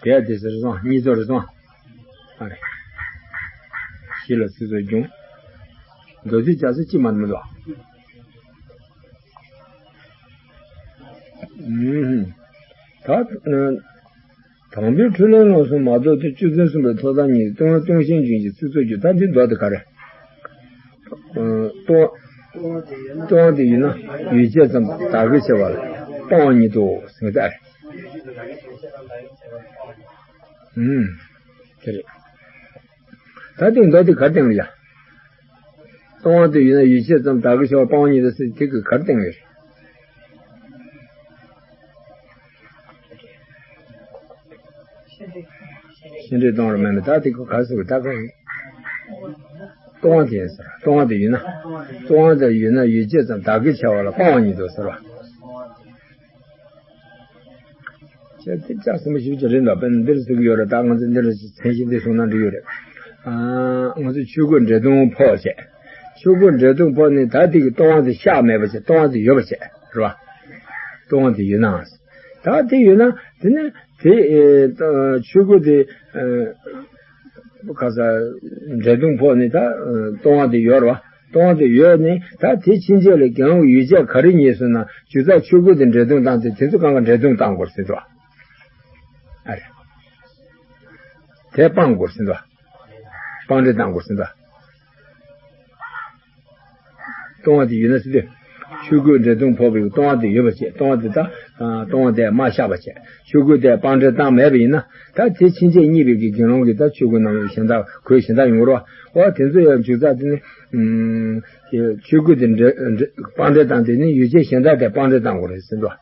དེ་ཡང་དེ་ཟེར་སོང་གཉིས་ཚོ་རེ་སོང་། ཨ་རེ། ཤི་ལ་ཚིག་ཚོ་འབྱུང་། མདོར་བསྡུས་བྱ་ཚོ་ཅི་མ་མི་འདུག་ཨུམ། ད། དང་པོའི་འཕྲོས་ལེན་ལོགས་སུ་མ་རྟོགས་ཏེ་བཅུ་ཚན་གསུམ་པའི་ཐོབ་ཐང་གཉིས་སྟོང་སྟོང་ཤེན་འབྱུང་གི་ཚིག་ཚོ་རྒྱུ་ད་འདི་མདོ་དེ་ག་རེ། ལྟུང་བ་དེ་ཡོད་ན་ཡུལ་བྱེད་ཙམ་བདག་གིར་བྱ་བ་ལ་སྤང་བ་ཉིད་དོ་ཟེར་ད། ཨུམ། དེ་རེད། ད་དེ་མདོ་དེ་ག་རེ་སྟེང་ལ་ཡ། ལྟུང་བ་དེ་ཡོད་ན་ཡུལ་བྱེད་ཙམ་བདག་གིར་བྱ་བ་སྤང་བ་ཉིད་དོ་ཟེར་དེ་གི་ག་རེ་སྟེང་ལ་ཡོད། ཤེས་འདྲེན་གཏོང་རུ་མེད་ན་ད་དེ་ཁོ་ག་ཟེར་ད་ཁོ། ལྟུང་བ་དེ་ཡིན་ཟེར། ལྟུང་བ་དེ་ཡོད་ན། ལྟུང་བ་དེ་ཡོད་ན་ཡུལ་བྱེད་ཙམ་བདག་གིར་བྱ་བ་ལ་སྤང་བ་ཉིད་དོ་ཟེར་བ། ཁྱེད་དེ་ལྕགས་ཟིན་པ་ཞིག་ཀྱང་རེད་འདུག་དཔེར་ན་འདིར་ཟེར་གྱི་ཡོད་རེད། ད་ང་ཚོ་འདིར་མཚན་གཞི་འདི་སོང་ན་འགྲིག་ཡོད་རེད། ཨ། ང་ཚོ་ཆོས་གོས་འབྲས་དུང་ཕོག་བྱས། ཆོས་གོས་འབྲས་དུང་ཕོག་ནས་ད་དེ་གི་ལྟུང་བ་དེ་བཤགས་མེད་པ་བྱས་ལྟུང་བ་དེ་ཡོད་པ་བྱས་རེད་བ། ལྟུང་བ་དེ་ཡོད་ན། ད་དེ་ཡོད་ན་དེ་ནས་དེ་ཨེ། ཆོས་གོས་དེ་ཨེ། ཁ་ས་འབྲས་དུང་ཕོག་ནས་ད་ཨེ། ལྟུང་བ་དེ་ཡོད་རེད་བ། ལྟུང་བ་དེ་ཡོད་ནས་ད་དེ་ཕྱིན་ཆད་ལ་དགེ་སློང་གི་ཡུལ་བྱེད་ག་རེ་རྙེད་སོང་ན་རྒྱུ་རྩ་ཆོས་གོས་དེ་འབྲས་དུང་བཏང་སྟེ་དེ་ཚོ་གང་ག་འབྲས་དུང་བཏང་དགོས་ཟེར་འདུག་ཨ་རེ། དེ་སྤང་དགོས་ཟེར་འདུག་སྤང་འབྲས་བཏང་དགོས་ཟེར་འདུག་ལྟུང་བ་དེ་ཡོད་ན་ཟེར་དུས། ཆོས་གོས་འབྲས་དུང་ཕོག་པའི་ལྟུང་བ་དེ་ཡོད་པ་བྱས། ལྟུང་བ་དེ་ད། ལྟུང་བ་དེ་མ་བཤགས་པ་བྱས། ཆོས་གོས་དེ་སྤང་འབྲས་བཏང་མེད་པ་ཡིན་ན། ད་དེ་ཕྱིན་ཆད་རྙེད་པའི་གི་དགེ་སློང་གིས་ད་ཆོས་གོས་རྣམས་གཞན་དག་གོས་གཞན་དག་ཡོང་གི་རེད་བ། འོ་དེ་ཚོ་ཡང་འཇུག་ཚར་དེ་ནི། ཨུམ། ཆོས་གོས་དེ་འབྲས་འབྲས་སྤང་འབྲས་བཏང་དེ་ནི་ཡུལ་བྱེད་གཞན་དག་དེ་སྤང་འབྲས་བཏང་དགོས་རེད་ཟེར་འདུག་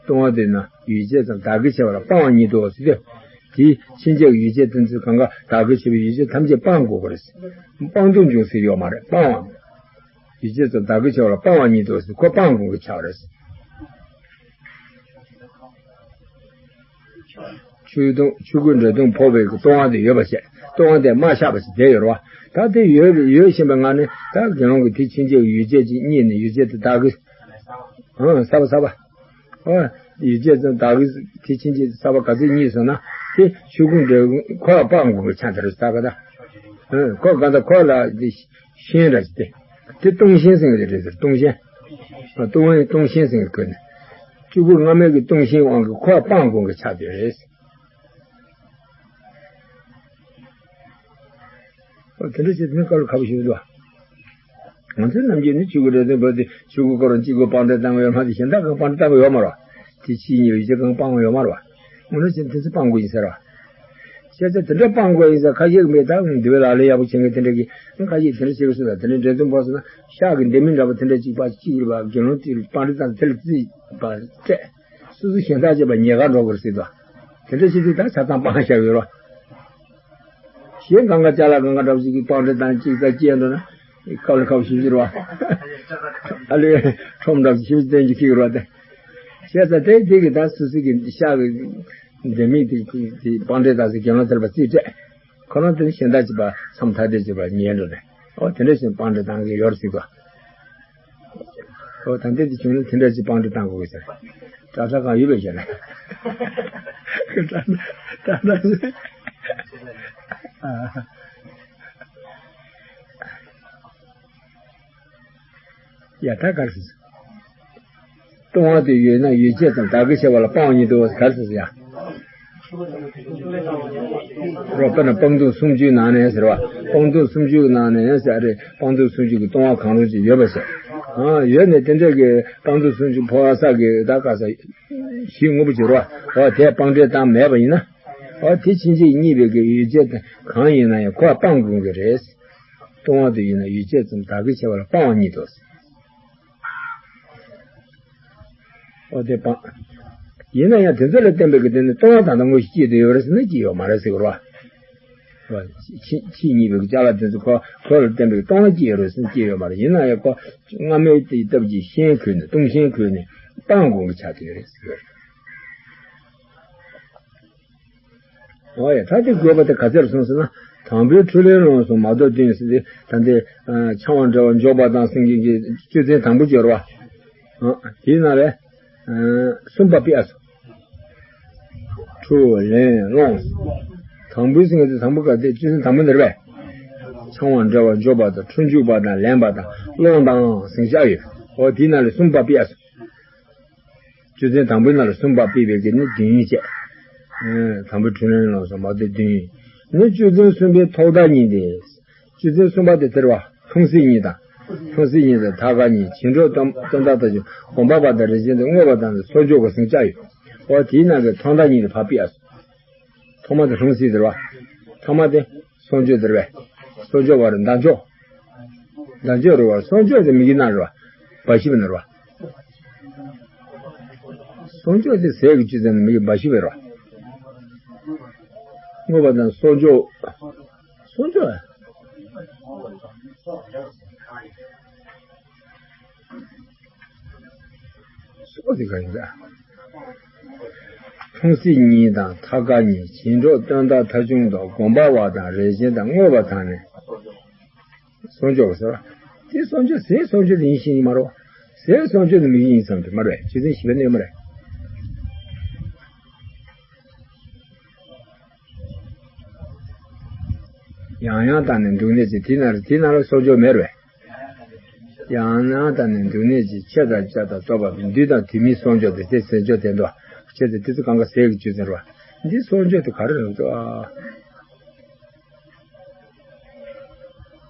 ལྟུང་བ་དེ་ན་ཡུལ་བྱེད་ཙམ་བདག་གིར་བྱ་བ་ལ་སྤང་བ་ཉིད་དོ་ཟེར་ཏེ། དེའི་ཕྱིན་ཆད་ཀྱི་ཡུལ་བྱེད་དེ་ཚོ་གང་ག་བདག་གིར་བྱེད་པའི་ཡུལ་བྱེད་ཐམས་ཅད་སྤང་དགོས་པ་རེད། སྤང་ལྟུང་འབྱུང་ཟེར་ཡོད་མ་རེད། སྤང་བ། ཡུལ་བྱེད་ཙམ་བདག་གིར་བྱ་བ་ལ་སྤང་བ་ཉིད་དོ་ཟེར་ཁོ་སྤང་དགོས་ཀྱི་ཆགས་རེད། ཆོས་དུང་ཆོས་གོས་འབྲས་དུང་ཕོག་པའི་ལྟུང་བ་དེ་ཡོད་པ་བྱས། ལྟུང་བ་དེ་མ་བཤགས་པ་ཞིག་བསྡད་ཡོད་རེད་བ། ད་དེ་ཡོད་ཡོད་བཞིན་པའི་ངང་ནས་ད་དགེ་སློང་གིས་དེ་ཕྱིན་ཆད་ཀྱི་ཡུལ་བྱེད་ཅིག་རྙེད་ནས་ཡུལ་བྱེད་དེ་བདག་གིར། ཨང་། གསར་པ་གསར་པ། ཨོ། ཡུལ་བྱེད་ཙམ་བདག་གིར་དེ་ཕྱིན་ཆད་གསར་པ་ག་ཚོད་རྙེད་སོང་ན་དེ་ཆོས་གོས་འབྲས་ཁོ་ལ་སྤང་དགོས་པའི་ཆ་དེ་རེད་ད་ག་ད། ཨང་། ཁོ་ག་ད་ཁོ་ལ་དེ་ཤིང་ར་ཞིག་དེ། དེ་ལྟུང་ཤིང་ཟེར་གྱི་རེད་ཟེར། ལྟུང་ཤིང་། ལྟུང་བའི་ལྟུང་ཤིང་ཟེར་གྱི་གོ་ནས། ཆོས་གོས་སྔ་མའི་གི་ལྟུང་ཤིང་དབང་གིས་ཁོ་ལ་སྤང་དགོས་པའི་ཆ་དེ་རེད། ཨོ་དེ་འདྲ་བྱས་ནས་དཀའ་ལས་ཁག་པོ་ཞིག་འདུག་ང་ཚོའི་ནམ་རྒྱུན་ནི་ཆོས་གོས་འབྲས་དུང་ཕོག་སྟེ་ཆོས་གོས་ཁོ་རང་གཅིག་པོ་སྤང་འབྲས་བཏང་གི་ཡོད་མ་གཏོགས་གཞན་དག་གང་སྤང་འབྲས་བཏང་གི་ཡོད་མ་རེད། དེ་ཕྱིའི་ཡུལ་བྱེད་གང་སྤང་གི་ཡོད་མ་རེད་བ། འོ་ན་བྱས་དེ་ཚོ་སྤང་དགོས་ཡིན་ཟེར་བ། བྱས་ཙང་དེ་འདྲ་སྤང་དགོས་ཡིན་ཟེར་ཁ་ཤས་ཀྱིས་མེད་ད་འདི་བའི་ལག་ལེན་ཡག་པོ་བྱེད་མཁན་དེ་འདྲ་གིས་ཁ་ཤས་དེ་འདྲ་བྱེད་དགོས་ཟེར་ད་དེ་འདྲ་འབྲས་དུང་ཕོག་སོང་ན་ཤག་གི་ལྡེ་མིག་འདྲ་པོ་དེ་འདྲ་གཅིག་པ་གཅིག་རེད་བ། དགེ་སློང་དེ་སྤང་འབྲས་བཏང་དེ་ལ་རྩིས་པ་སྤྲད། སོ་སོ་གཞན་དག་བྱས་པ་ཉེས་ཁ་འགྲོ་དགོས་ཟེར་ད། དེ་འདྲ་བྱེད་དུས་ད་ཆ་ཚང་སྤང་བཞག་ཡོད་རེད་བ། གཞན་གང་ག་ཅ་ལག་གང་ག་འདྲ་པོ་ཞིག་གིས་སྤང་འབྲས་དང་གཅིག་ཙམ་སྐྱེལ་འགྲོ་ན། ཁག་ལ་ཁག་ཞིག་ཞིག་རེད་བ། ཨ་ལས་ཁྲོམ་འདྲ་པོ་ཞིག་བསྟན་རྒྱུ་ཁྱི་རེད་བ་དེ། བྱས་ཙང་དེ་དེ་གི་ད་སོ་སོ་གི་ཤག་གི་ལྡེ་མིག་དེ་དེ་སྤང་འབྲས་དང་ཟེར་གྱོན་ལ་ཐལ་པ་རྩིས་སྤྲད། ཁོ་རང་དེ་ནི་གཞན་དག་བྱས་པ་མཚམས་ཐ་དད་བྱས་པ་ཉེས་འགྲོ་ནས། ཨོ་དེ་འདྲ་ཞིག་སྤང་འབྲས་བཏང་གི་ཡོད་རེད་ཟེར་གོ། ཨོ་ད་ལྟའི་དེ་བྱུང་ན་དེ་འདྲ་ཞིག་སྤང་འབྲས་བཏང་དགོས་ཀྱི་ཟེར། ཏག་ཏག་གང་ཡོད་པའི་ཞལ་ལས། ཏག་ཏག་ཏག་ཏག་ཡ་ད་ག་རེ་ཟེར། ལྟུང་བ་དེ་ཡོད་ན་ཡོད་བྱས་ཙམ་བདག་གིར་བྱས་པ་ལ་སྤང་བ་ཉིད་དོ། ག་རེ་ཟེར་ཡ། རོ་དཔེར་ན་སྤང་ལྟུང་སུམ་ཅུའི་ནང་ནས་ཟེར་བ། སྤང་ལྟུང་སུམ་ཅུའི་ནང་ནས་ཟེར་རེད། སྤང་ལྟུང་སུམ་ཅུ་གི་ལྟུང་བ་གང་རུང་ཅིག་ཡོད་པ་ཞིག་ཨ་ཡོད་ནས་དེ་འདྲ་གི་སྤང་ལྟུང་སུམ་ཅུ་འཕོ་བ་ས་གི་ད་ག་ས་གཞི་དངོས་པོ་ཅིག་རོ། འོ་དེ་སྤང་བྲལ་བཏང་མེད་པ་ཡིན་ན། འོ་དེ་ཕྱིན་ཆད་རྙེད་པའི་གི་ཡོད་བྱས་གང་ཡིན་ན་ཡང་ཁོ་སྤང་དགོས་ཀྱི་རེད། ལྟུང་བ་དེ་ཡིན་ན་ཡོད་བྱས་ཙམ་བདག་གིར་བྱས་པ་ལ་སྤང་བ་ཉིད་དོ། ཨོ་དེ་སྤང་། ཡིན་ན་ཡང་དེ་ཚོ་ལ་བརྟེན་པའི་གི་དེ་ནི་ལྟུང་བ་དང་དང་པོ་སྐྱེས་ཏེ་ཡོད་རེད་ཟེར་ན་སྐྱེས་ཡོད་མ་རེད་ཟེར་གི་རེད་བ། ཕྱིས་ཕྱིས་རྙེད་པའི་གི་ཅ་ལག་དེ་ཚོ་ཁོ་ཁོ་ལ་བརྟེན་པའི་གི་ལྟུང་བ་སྐྱེས་ཡོད་རེད་ཟེར་ན་སྐྱེས་ཡོད་མ་རེད། ཡིན་ན་ཡང་ཁོ་སྔ་མའི་དེའི་སྟབས་ཀྱིས་ཞེན་ཁུལ་ནས་ལྟུང་ཞེན་ཁུལ་ནས་སྤང་དགོས་གི་ཆགས་ཀྱི་ཡོད་རེད་ཟེར་གི་རེད། འོ་ཡ་ད་དེ་དགོས་པ་དེ་ག་ཚད་རེད་གསུངས་ཟེར་ན། དང་པོའི་འཁྲུལ་ལེན་སློང་གསུམ་མ་གཏོགས་བདུན་ཟེར་ཏེ་ད་འདི་འཆང་བ་འབྲེལ་བ་འཇོག་པ་དང་སེང་གེ་གི་གཅོད་ཚན་དང་པོ་སྦྱོར་བ། དེའི་ནང་ལས་གསུམ་པ་ཕུད་ཨ་སོ། འཁྲུལ་ལེན་སློང་། དང་པོའི་སེང་གེ་དེ་དང་པོ་ག་དེ་གཅོད་ཚན་དང་པོ་འདིར་བས། འཆང་བ་འབྲེལ་བ་འཇོག་པ་དང་འཁྲུལ་འཇུག་པ་དང་ལེན་པ་དང་སློང་དང་ཟེར་བཞག་ཡོད། འོ་དེའི་ནང་ལས་གསུམ་པ་ཕུད་ཨ་སོ། གཅོད་ཚན་དང་པོའི་ནང་ལ་གསུམ་པ་ཕུད་པའི་གི་ནི་བདུན་བྱས། དང་པོའི་འཁྲུལ་ལེན་སློང་གསུམ་མ་གཏོགས་བདུན། ནི་གཅོད་ཚན་གསུམ་པའི་ཐོག་མཐའ་གཉིས་ཏེ། གཅོད་ཚན་གསུམ་པ་དེ་དེར་བ་ལྷུང་བཟེད་གཉིས་དང་། ལྷུང་བཟེད་གཉིས་དང་ཐབས་དགའ་གཉིས་བྱིང་འགྲོ་སྟོན་སྟོན་ཐབས་ཐ་ཆུང་སྒོམ་པ་བ་དང་རིགས་ཅན་དང་བསྔོ་བ་དང་གསོག་འཇོག་གི་ཟིང་ཆ་ཡོད། འོ་དེའི་ནང་གི་ཐོག་མཐའ་གཉིས་ཏེ་ཕར་ཕུད་ཨ། ཐོག་མ་དེ་ལྷུང་བཟེད་དེར་བ། ཐོག་མ་དེ་གསོག་འཇོག་དེར་བས། གསོག་འཇོག་བར་ཟླ་འཇོག་ཟླ་འཇོག་རེད་བ། གསོག་འཇོག་དེ་མི་གི་ནང་རེད་བ། འབའ་ཞིག་པའི་ནང་རེད་བ། གསོག་འཇོག་དེ་ཟས་ཀྱི་བཅུད་ཟེར་ན་མི་གི་འབའ་ཞིག་པའི་རེད་བ། བསྔོ་བ་དང་གསོག་འཇོག་གསོག་འཇོག་སོགས་དེ་ག་ཡིན་ད། ལྷུང་བཟེད་གཉིས་དང་ཐབས་དགའ་གཉིས་བྱིང་འགྲོ་སྟོན་ཐབས་ཐ་ཆུང་དང་སྒོམ་པ་བ་དང་རིགས་ཅན་དང་བསྔོ་བ་དང་ནི། གསོག་འཇོག་ཟེར་བ། དེ་གསོག་འཇོག་ཟས་གསོག་འཇོག་དེ་ཡིན་ཤེས་ཀྱི་མ་རེད། ཟས་གསོག་འཇོག་དེ་མི་ཡིན་བསམ་གྱི་མ་རེད། རྗེ་བཙུན་ཞི་བའི་གནས་མ་རེད། ཡང་ཡང་བལྟས་ནས་འདུག་ནས་ཀྱི་དེ་ན་རེ་དེ་ན་རེ་གསོག་འཇོག་མེད་རེད། ཡང་ཡང་བལྟས་ནས་འདུག་ནས་ཀྱི་ཆེ་དང་བྱ་དང་སྟོབས་པ་དུས་དང་དུས་མིན་གསོག་འཇོག་དེ་དེ་ཟས་འཇོག་དེ་འདུག་ཆེ་དེ་དེ་ཚོ་གང་ག་ཟས་ཀྱི་བཅུད་ཟེར་བ། འདི་གསོག་འཇོག་དེ་ག་རེ་རེད་འདུག་ཨ།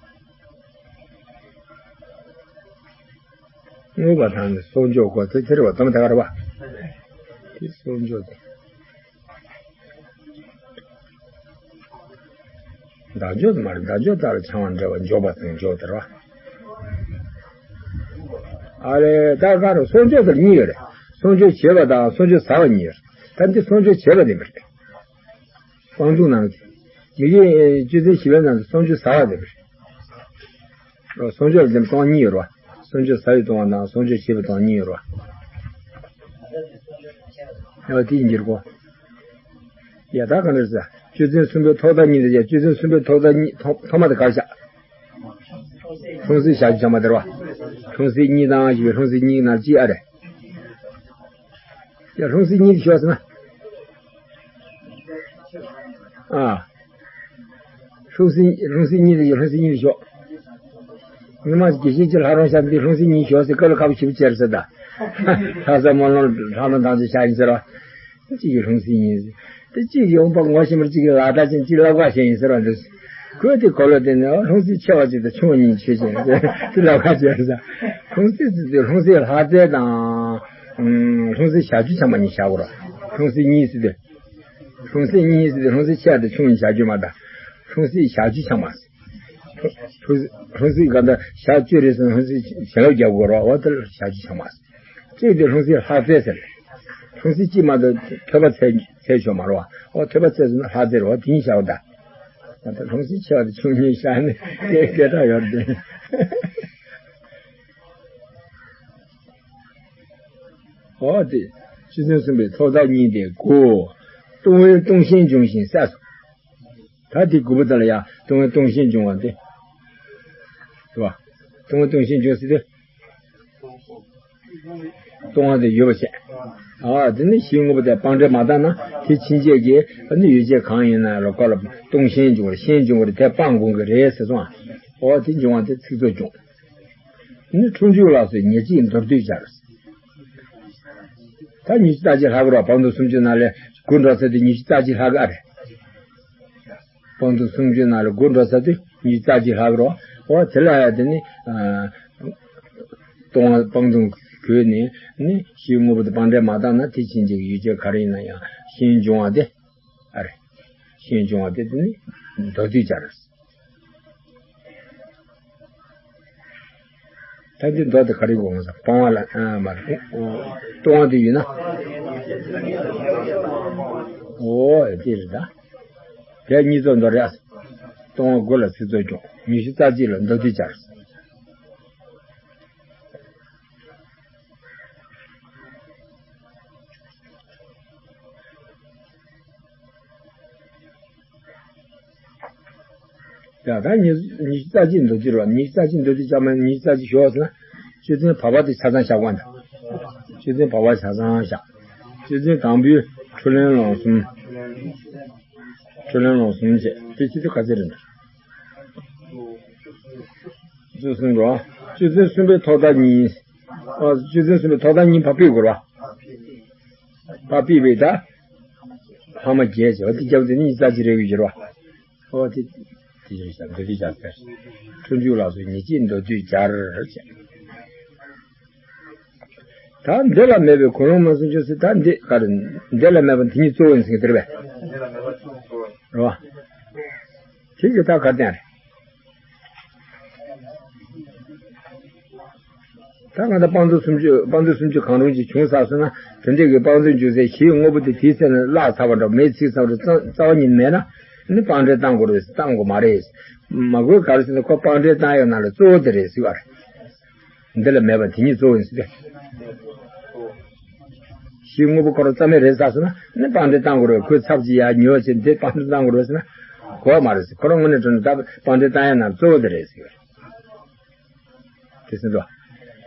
བསྔོ་བ་དང་ནི་གསོག་འཇོག་གོ་དེ་དེ་རེད་བ། དམ་དེ་ག་རེད་བ། དེ་གསོག་འཇོག་དེ། བདག་འཇོག་དེ་མ་རེད། བདག་འཇོག་ལྟར་འཆང་བ་འབྲེལ་བ་འཇོག་པ་དང་འཇོག་དེ་རེད་བ། ཨ་རེ་ད་ག་རེ་གསོག་འཇོག་དེར་གཉིས་ཡོད་རེད། གསོག་འཇོག་བྱེད་པ་དང་གསོག་འཇོག་ཟ་བ་གཉིས་ཡོད་རེད། ད་འདི་གསོག་འཇོག་བྱེད་པ་དེ་མ་རེད། སྤང་ལྟུང་ནང་གི་མི་དགེ་བཅུ་ཚན་བཞི་པའི་ནང་དུ་གསོག་འཇོག་ཟ་བ་དེ་མ་རེད། གསོག་འཇོག་ལ་དེ་སྟོང་གཉིས་ཡོད་རེད་བ། གསོག་འཇོག་ཟ་བའི་ལྟུང་བ་དང་གསོག་འཇོག་བྱེད་པའི་ལྟུང་བ་གཉིས་ཡོད་རེད་བ། ཡ་དེ་ཡིན་གྱི་རེད་གོ། ཡ་ད་ག་འདྲ་ཟེར། གཅོད་ཚན་གསུམ་པའི་ཐོག་མཐའ་གཉིས་ཏེ། ཡ་གཅོད་ཚན་གསུམ་པའི་ཐོག་མཐའ་གཉིས་ཐོག་ཐོག་མ་དེ་ག་རེ་བཞག་ལྷུང་བཟེད་བཞག་རྒྱུ་ཆགས་མ་དེ་རེད་བ། ལྷུང་བཟེད་གཉིས་དང་ཞེས་པའི་ལྷུང་བཟེད་གཉིས་ནང་གཅིག་ཨ་རེད། ཡ་ལྷུང་བཟེད་གཉིས་དེ་ཞོག་ཟེར་ན། ཨ། ལྷུང་བཟེད་ལྷུང་བཟེད་གཉིས་དེ་ཡོད། ལྷུང་བཟེད་གཉིས་དེ་ཞོག་ཉི་མ་དགེ་བཤེས་ཀྱི་ལྷ་རོང་ཤག་འདི་ལྷུང་བཟེད་གཉིས་ཞོག་ཟེར་བཀའ་སློབ་ཁ་པོ་ཞེ་པོ་བྱས་ཟེར་ད། ལྷ་ས་སྨོན་ལམ་ལྷ་ལམ་དང་ཚོ་ཤག་ཡིན་ཟེར་བ། གཅིག་གིས་ལྷུང་བཟེད་གཉིས་ཟེར། དེ་གཅིག་གིས་འོང་པ་ངོ་ཤེས་མར་གཅིག་གིས་ལག་བརྡ་ཅན་གཅིག་ལབ་ཁ་ཤས་ཡིན་ཟེར་བ་འདི། ཁོས་དེ་གོ་ལོ་དེ་ནས་ལྷུང་བཟེད་ཆེ་བ་གཅིག་དང་ཆུང་བ་གཉིས་ཆོས་ཅན་ཟེར་དེ་ལབ་ཁ་བྱས་ཟེར། ལྷུང་བཟེད་ཟེར་དུས་ལྷུང་བཟེད་ལྷ་རྫས་དང་། ལྷུང་བཟེད་བཞག་རྒྱུ་ཆགས་མ་གཉིས་བཞག་དགོས་ར། ལྷུང་བཟེད་གཉིས་ཟེར་དུས། ལྷུང་བཟེད་གཉིས་ཟེར་དུས་ལྷུང་བཟེད་ཆེ་བ་དང་ཆུང་བ་བཞག་རྒྱུ་མ་གཏོགས། ལྷུང་བཟེད་བཞག་རྒྱུ་ཆགས་མ་ཟེར། ལྷུང་བཟེད་ག་འདྲ་བཞག་བཅུ་རེད་ཟེར་ན་ལྷུང་བཟེད་བྱིན་རླབས་རྒྱག་དགོས་ར། འོ་དེ་ལ་བཞག་རྒྱུ་ཆགས་མ་ཟེར། གཅིག་དེ་ལྷུང་བཟེད་ལྷ་རྫས་ཟེར། ལྷུང་བཟེད་གཅིག་མ་གཏོགས་ཐོད་པ་འཚལ་འཚལ་ཆོག་མ་རེད་བ། འོ་ཐོད་པ་འཚལ་ཟེར་ན་ལྷ་རྫས་རེད་བ། དེ་ཡིན་བཞག་པ་ད། ད་ལྷུང་བཟེད་ཆེ་བ་དེ་ཆུང་གཉིས་བཞག་ནས་སྐད་སྐད་གྲགས་ཡོད་རེད། འོ་དེ། གཅོད་ཚན་གསུམ་པའི་ཐོག་མཐའ་གཉིས་ཏེ་དགུ། ལྟུང་བའི་ལྟུང་ཞེན་འབྱུང་ཞིང་བསལ་སོ། ད་དེ་དགུ་པོ་དག་ལ་ཡང་ལྟུང་བའི་ལྟུང་ཞེན་འབྱུང་བ་སྟེ། རེད་བ། ལྟུང་བའི་ལྟུང་ཞེན་འབྱུང་ཟེར་ཏེ། སྟོང་པ་དེ་ཡོད་པ་བྱས། ཨ་དེ་ནི་གཞིའི་དངོས་པོ་དེ་སྤང་འབྲས་མ་བཏང་ན་དེ་ཕྱིན་ཆད་ཀྱི་ཨ་ནི་ཡུལ་ཅན་གང་ཡིན་ན་ལ་ཁོ་ལ་སྟོང་ཞེན་འབྱུང་བར་ཞེན་འབྱུང་བར་དེ་སྤང་དགོས་ཀྱི་རེད་ཟེར་སོང་། ཨོ་དེ་འབྱུང་བ་དེ་ཚིག་རྩུབ་སྦྱོང་། ནི་འཁྲུལ་འཇུག་ལ་སོགས་ཉེར་གཅིག་མདོར་བསྡུས་སྦྱར། ད་ཉི་ཤུ་རྩ་གཅིག་ལྷག་གི་རོ། སྤང་ལྟུང་སུམ་ཅུ་ནང་ལས་དགུ་འགྲོ་ས་དེ་ཉི་ཤུ་རྩ་གཅིག་ལྷག་གི་ཨ་རེད། སྤང་ལྟུང་སུམ་ཅུ་ནང་ལས་དགུ་འགྲོ་ས་དེ་ཉི་ཤུ་རྩ་གཅིག་ལྷག་གི་རོ། འོ་དེ་ལ་ཡ་དེ་ནི་ཨ་ལྟུང་བ་སྤང་ལྟུང་གོས་ནས་ནི་གཞིའི་དངོས་པོ་དེ་སྤང་འབྲས་མ་བཏང་ན་དེ་ཕྱིན་ཆད་ཀྱི་ཡུལ་ཅན་ག་རེ་ཡིན་ན་ཡང་ཞེན་འབྱུང་བ་དེ་ཨ་རེད། ཞེན་འབྱུང་བ་དེ་དེ་ནི་མདོར་བསྡུས་སྦྱར། ད་འདི་མདོ་དེ་ག་རེ་དགོངས་ས་སྤང་བ་ལ་ཨ་མ་རེད། ལྟུང་བ་དེ་ཡིན་ན། འོ་དེ་རེད་ད། དེ་གཉིས་ཚོགས་མདོ་རེད། ལྟུང་བ་དགུ་ལ་ཚིག་རྩུབ་སྦྱོང་། ཉི་ཤུ་རྩ་གཅིག་ལ་མདོར་བསྡུས་སྦྱར། ཡ་ད་ཉི་ཉི་ཤུ་རྩ་གཅིག་མདོར་བསྡུས་རོ། ཉི་ཤུ་རྩ་གཅིག་མདོར་བསྡུས་བྱ་མ་ཉི་ཤུ་རྩ་གཅིག་ཞོག་ཟེར་ན། གཅོད་ཚན་བར་པ་དེ་ཆ་ཚང་བཞག་པ་འདྲ། གཅོད་ཚན་བར་པ་ཆ་ཚང་བཞག་གཅོད་ཚན་དང་པོའི་འཁྲུལ་ལེན་ལོག་གསུམ། འཁྲུལ་ལེན་ལོག་གསུམ་བྱས་དེ་སྤྱི་ཚེ་ག་ཚོད་རེད་འདུག་བཅུ་གསུམ་རོ། གཅོད་ཚན་གསུམ་པའི་ཐོག་མཐའ་གཉིས། ཨ་གཅོད་ཚན་གསུམ་པའི་ཐོག་མཐའ་གཉིས་ཕར་ཕུད་དགོས་རོ། ཕར་ཕུད་པའི་ད། ལྷག་མ་བརྒྱད་བྱས་པ་དེ་རྒྱབ་དེ་ནི་ཉི་ཤུ་རྩ་གཅིག་རེ་བའི་བཞི་རོ། ཨོ་དེ་དེ་བཞི་རེ་བཞག་འདི་དེ་བཞག་ཟེར། འཁྲུལ་འཇུག་ལ་སོགས་ཉེར་གཅིག་མདོར་བསྡུས་སྦྱར་བྱས། ད་འདི་ལ་མེད་པའི་གོས་ལོང་མིང་གསུམ་འབྱུང་ཟེར། ད་འདི་ག་རེ། འདི་ལ་མེད་པ་དེ་ཉིད་གཙོ་བོ་ཡིན་ཟེར་གི་དེ་རེད་པས། རེད་བ། དེ་གི་ད་ག་རེ་བསྟན་རེད། ད་གང་ལྟར་སྤང་ལྟུང་སུམ་ཅུ་སྤང་ལྟུང་སུམ་ཅུ་གང་རུང་ཅིག་བྱུང་ཚར་སོང་ན་དེ་འདྲའི་གི་སྤང་ལྟུང་འབྱུང་སའི་གཞིའི་དངོས་པོ་དེ་དེའི་ཚེ་ན་བརླག་ཚར་བ་འདྲ་མེད་ཚིག་ཚར་བ་འདྲ་རྩ་བ་ཉིད་མེད་ན་ནི་སྤང་འབྲས་བཏང་དགོས་རེད། བཏང་དགོས་མ་རེད། མ་དགོས་ག་རེ་ཟེར་ན་ཁོ་སྤང་འབྲས་བཏང་ཡག་ནང་ལ་གཙོ་བོ་དེ་རེད་ཟེར་བ་རེད། འདི་ལ་མེད་པ་དེ་ཉིད་གཙོ་བོ་ཡིན་ཟེར་ཏེ། གཞིའི་དངོས་པོ་ཁོ་རང་རྩ་མེད་རེད་ཟེར་སོང་ན་ནི་སྤང་འབྲས་བཏང་དགོས་རེད། ཁོའི་ཚབ་ཅིག་ཡར་ཉོས་བྱས་འདི་སྤང་འབྲས་བཏང་དགོས་རེད་ཟེར་ན་དགོས་མ་རེད་ཟེར། ཁོ་རང་དངོས་གནས་དྲང་གནས་ད་སྤང་འབྲས་བཏང་ཡག་ནང་གཙོ་བོ་དེ་རེད་ཟེར་བ་རེད། དེ་ཟེར་འདུག་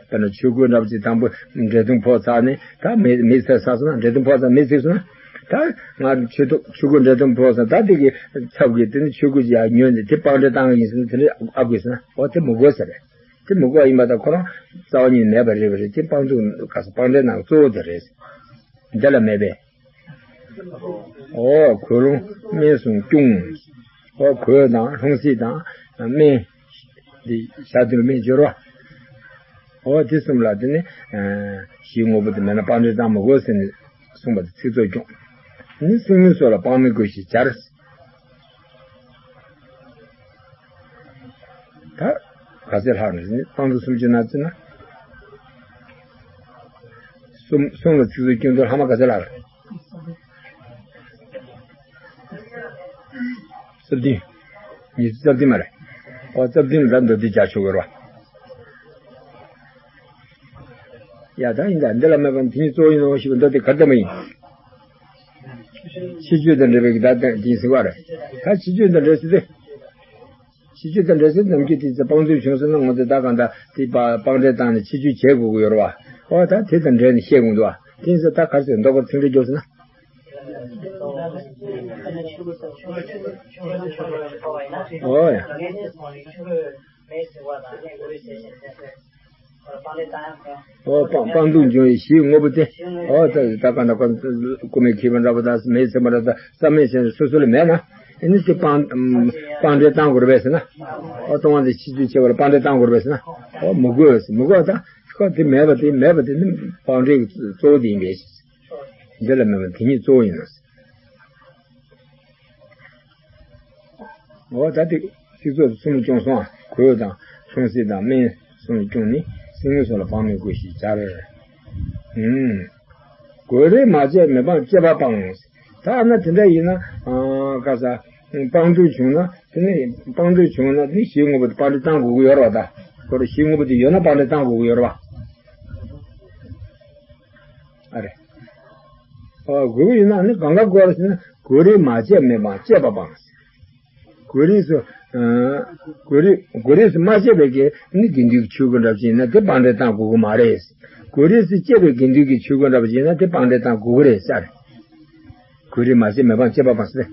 དཔེར་ན་ཆོས་གོས་འདྲ་པོ་ཅིག་དང་པོ་འབྲས་ཐུང་ཕོག་ཚར་ནས་ད་མེ་མེ་ཚིག་ཚར་སོང་ན། འབྲས་ཐུང་ཕོག་ཚར་མེ་ཚིག་སོང་ན། ད་ང་ཆོས་ཐུ་ཆོས་གོས་འབྲས་ཐུང་ཕོག་སོང་། ད་དེ་གི་ཚབ་ཀྱིས་དེ་ནི་ཆོས་གོས་ཅིག་ཡར་ཉོས་ནས་དེ་སྤང་འབྲས་བཏང་གི་ཡིན་ཟེར་ན་དེ་འདྲ་ཨ་དགོས་ཟེར་ན། འོ་དེ་མི་དགོས་ཟེར་རེད། དེ་མི་དགོས་ཡིན་པ་དང་ཁོ་རང་རྩ་བ་ཉིད་མེད་པ་རེད་པ་རེད། དེ་སྤང་ལྟུང་ག་ས་སྤང་འབྲས་ནང་གཙོ་བོ་དེ་རེད། འདི་ལ་མེད་པས། ཨོ་གོས་ལོང་སྨན་གསུམ་སྐྱུང་། ཨོ་གོས་དང་ལྷུང་བཟེད་དང་སྨན། འདི་ཞག་བདུན་སྨན་སྦྱོར་བ། ཨོ་དེ་གསུམ་ལ་དེ་ནི་གཞིའི་དངོས་པོ་དེ་མེད་ན་སྤང་འབྲས་བཏང་མི་དགོས་ཟེར་ནས་གསུངས་པ་དེ་ཚིག་རྩུབ་སྦྱོང་། ནི་སེམས་ངན་སོགས་ལ་སྤང་མི་དགོས་ཞེས་སྦྱར། ད་ག་ཚད་ལྷག་ནས་ནི་སྤང་ལྟུང་སུམ་ཅུ་ནང་བརྩིས་ན། གསུམ་གསུམ་ལ་ཚིག་རྩུབ་སྐྱོན་དུ་ལྷག་མ་ག་ཚད་ལྷག་རེད། རྩ་བདུན། ཉི་ཤུ་རྩ་བདུན་མ་རེད། ཨོ་རྩ་བདུན་ལ་ད་མདོར་བསྡུས་རྒྱག་ཆོག་གི་རེད་བ། ཡ་ད་ཡིན་ད་འདི་ལ་མེད་པ་དེ་ཉིད་གཙོ་བོ་ཡིན་ནོ་ཞེས་པ་མདོ་དེ་ག་རེ་ལྟ་མ་ཡིན། ཕྱི་ཆོས་དང་འབྲེལ་བའི་གི་ད་ལྟ་དེ་ཡིན་ཟེར་བ་རེད། ད་ཕྱི་ཆོས་དང་འབྲེལ་ཟེར་ཏེ། ཕྱི་ཆོས་དང་འབྲེལ་ཟེར་ནམ་རྒྱུན་དེ་ཚེ་སྤང་ལྟུང་བྱུང་ཟེར་ན་ང་ཚོ་ད་གང་ལྟར་དེ་སྤ་སྤང་འབྲས་བཏང་ནས་ཕྱི་ཆོས་བྱེད་དགོས་ཀྱི་ཡོད་རེད་བ། ཨོ་ད་དེ་དང་འབྲེལ་ནས་བཤད་དགོས་འདུག་བ། དེ་ཡིན་ཟེར་ད་ག་རེ་ཟེར་མདོ་ག་རེ་ཚིག་འགྲེལ་རྒྱོབ་ཟེར་ན། ཨོ་ཡ། ཨོ་སྤང་སྤང་ལྟུང་བྱུང་བའི་གཞིའི་དངོས་པོ་དེ། ཨོ་ད་ད་ག་འདྲ་ཀ་རྐུ་མའི་ཁེ་ཕན་འདྲ་པོ་དང་མེ་ཚིག་པ་འདྲ་དང་རྩ་མེད་བྱས་ནས་སོ་སོ་ལ་མེད་ན། ཨེ་ནི་དེ་སྤང་སྤང་འབྲས་བཏང་དགོས་རེད་པས་ཟེར་ན། ཨོ་ལྟུང་བ་དེ་ཕྱི་ཆོས་བྱེད་པ་ལ་སྤང་འབྲས་བཏང་དགོས་རེད་པས་ཟེར་ན། ཨོ་མི་དགོས་ཟེར། མི་དགོས་ད་ཁོ་དེ་མེད་པ་དེ་མེད་པ་དེ་ནི་སྤང་འབྲས་ཀྱི་གཙོ་བོ་དེ་ཡིན་པས། འདི་ལ་མེད་པ་དེ་ཉིད་གཙོ་བོ་ཡིན་ནོ། འོ་ད་དེ་ཚིག་རྩུབ་གསུམ་སྐྱོང་སོང་ཨ། གོས་དང་ལྷུང་བཟེད་དང་སྨན་གསུམ་སྐྱོང་ནི་སེམས་ངན་སོགས་ལ་སྤང་མི་དགོས་ཞེས་སྦྱར། ཨུམ། གོས་རེ་མ་བྱས་མི་སྤང་བཅས་པ་སྤང་། ད་ན་དེ་འདྲ་ཡིན་ན་ཨ་ག་ས་སྤང་ལྟུང་བྱུང་ན་དེ་ནི་སྤང་ལྟུང་བྱུང་ན་དེ་གཞིའི་དངོས་པོ་དེ་སྤང་འབྲས་བཏང་དགོས་ཀྱི་ཡོད་རེད་བ། ད་ཁོ་རང་གཞིའི་དངོས་པོ་དེ་ཡོད་ན་སྤང་འབྲས་བཏང་དགོས་ཀྱི་ཡོད་རེད་བ། ཨ་རེ། ཨོ་དགོས་ཀྱི་ཡིན་ན་ནི་གང་ག་དགོས་རེད་ཟེར་ན་གོས་རེ་མ་བྱས་མི་སྤང་བཅས་པ་སྤང་། གོས་རེ་སོ། གོ་རིས་གོ་རིས་སུ་མ་སྐྱེས་པའི་གི་ནི་དགེ་འདུན་གྱི་ཆོས་གོས་འདྲ་བ་ཅིག་ཡིན་ན་དེ་བང་འགྲན་བཏང་དགོས་ཀྱི་མ་རེད། གོ་རིས་སུ་སྐྱེས་པའི་དགེ་འདུན་གྱི་ཆོས་གོས་འདྲ་བ་ཅིག་ཡིན་ན་དེ་བང་འགྲན་བཏང་དགོས་ཀྱི་རེད་ཟེར། གོ་རིས་མ་སྐྱེས་མེ་འཕང་སྐྱེས་པ་མ་ཟེར།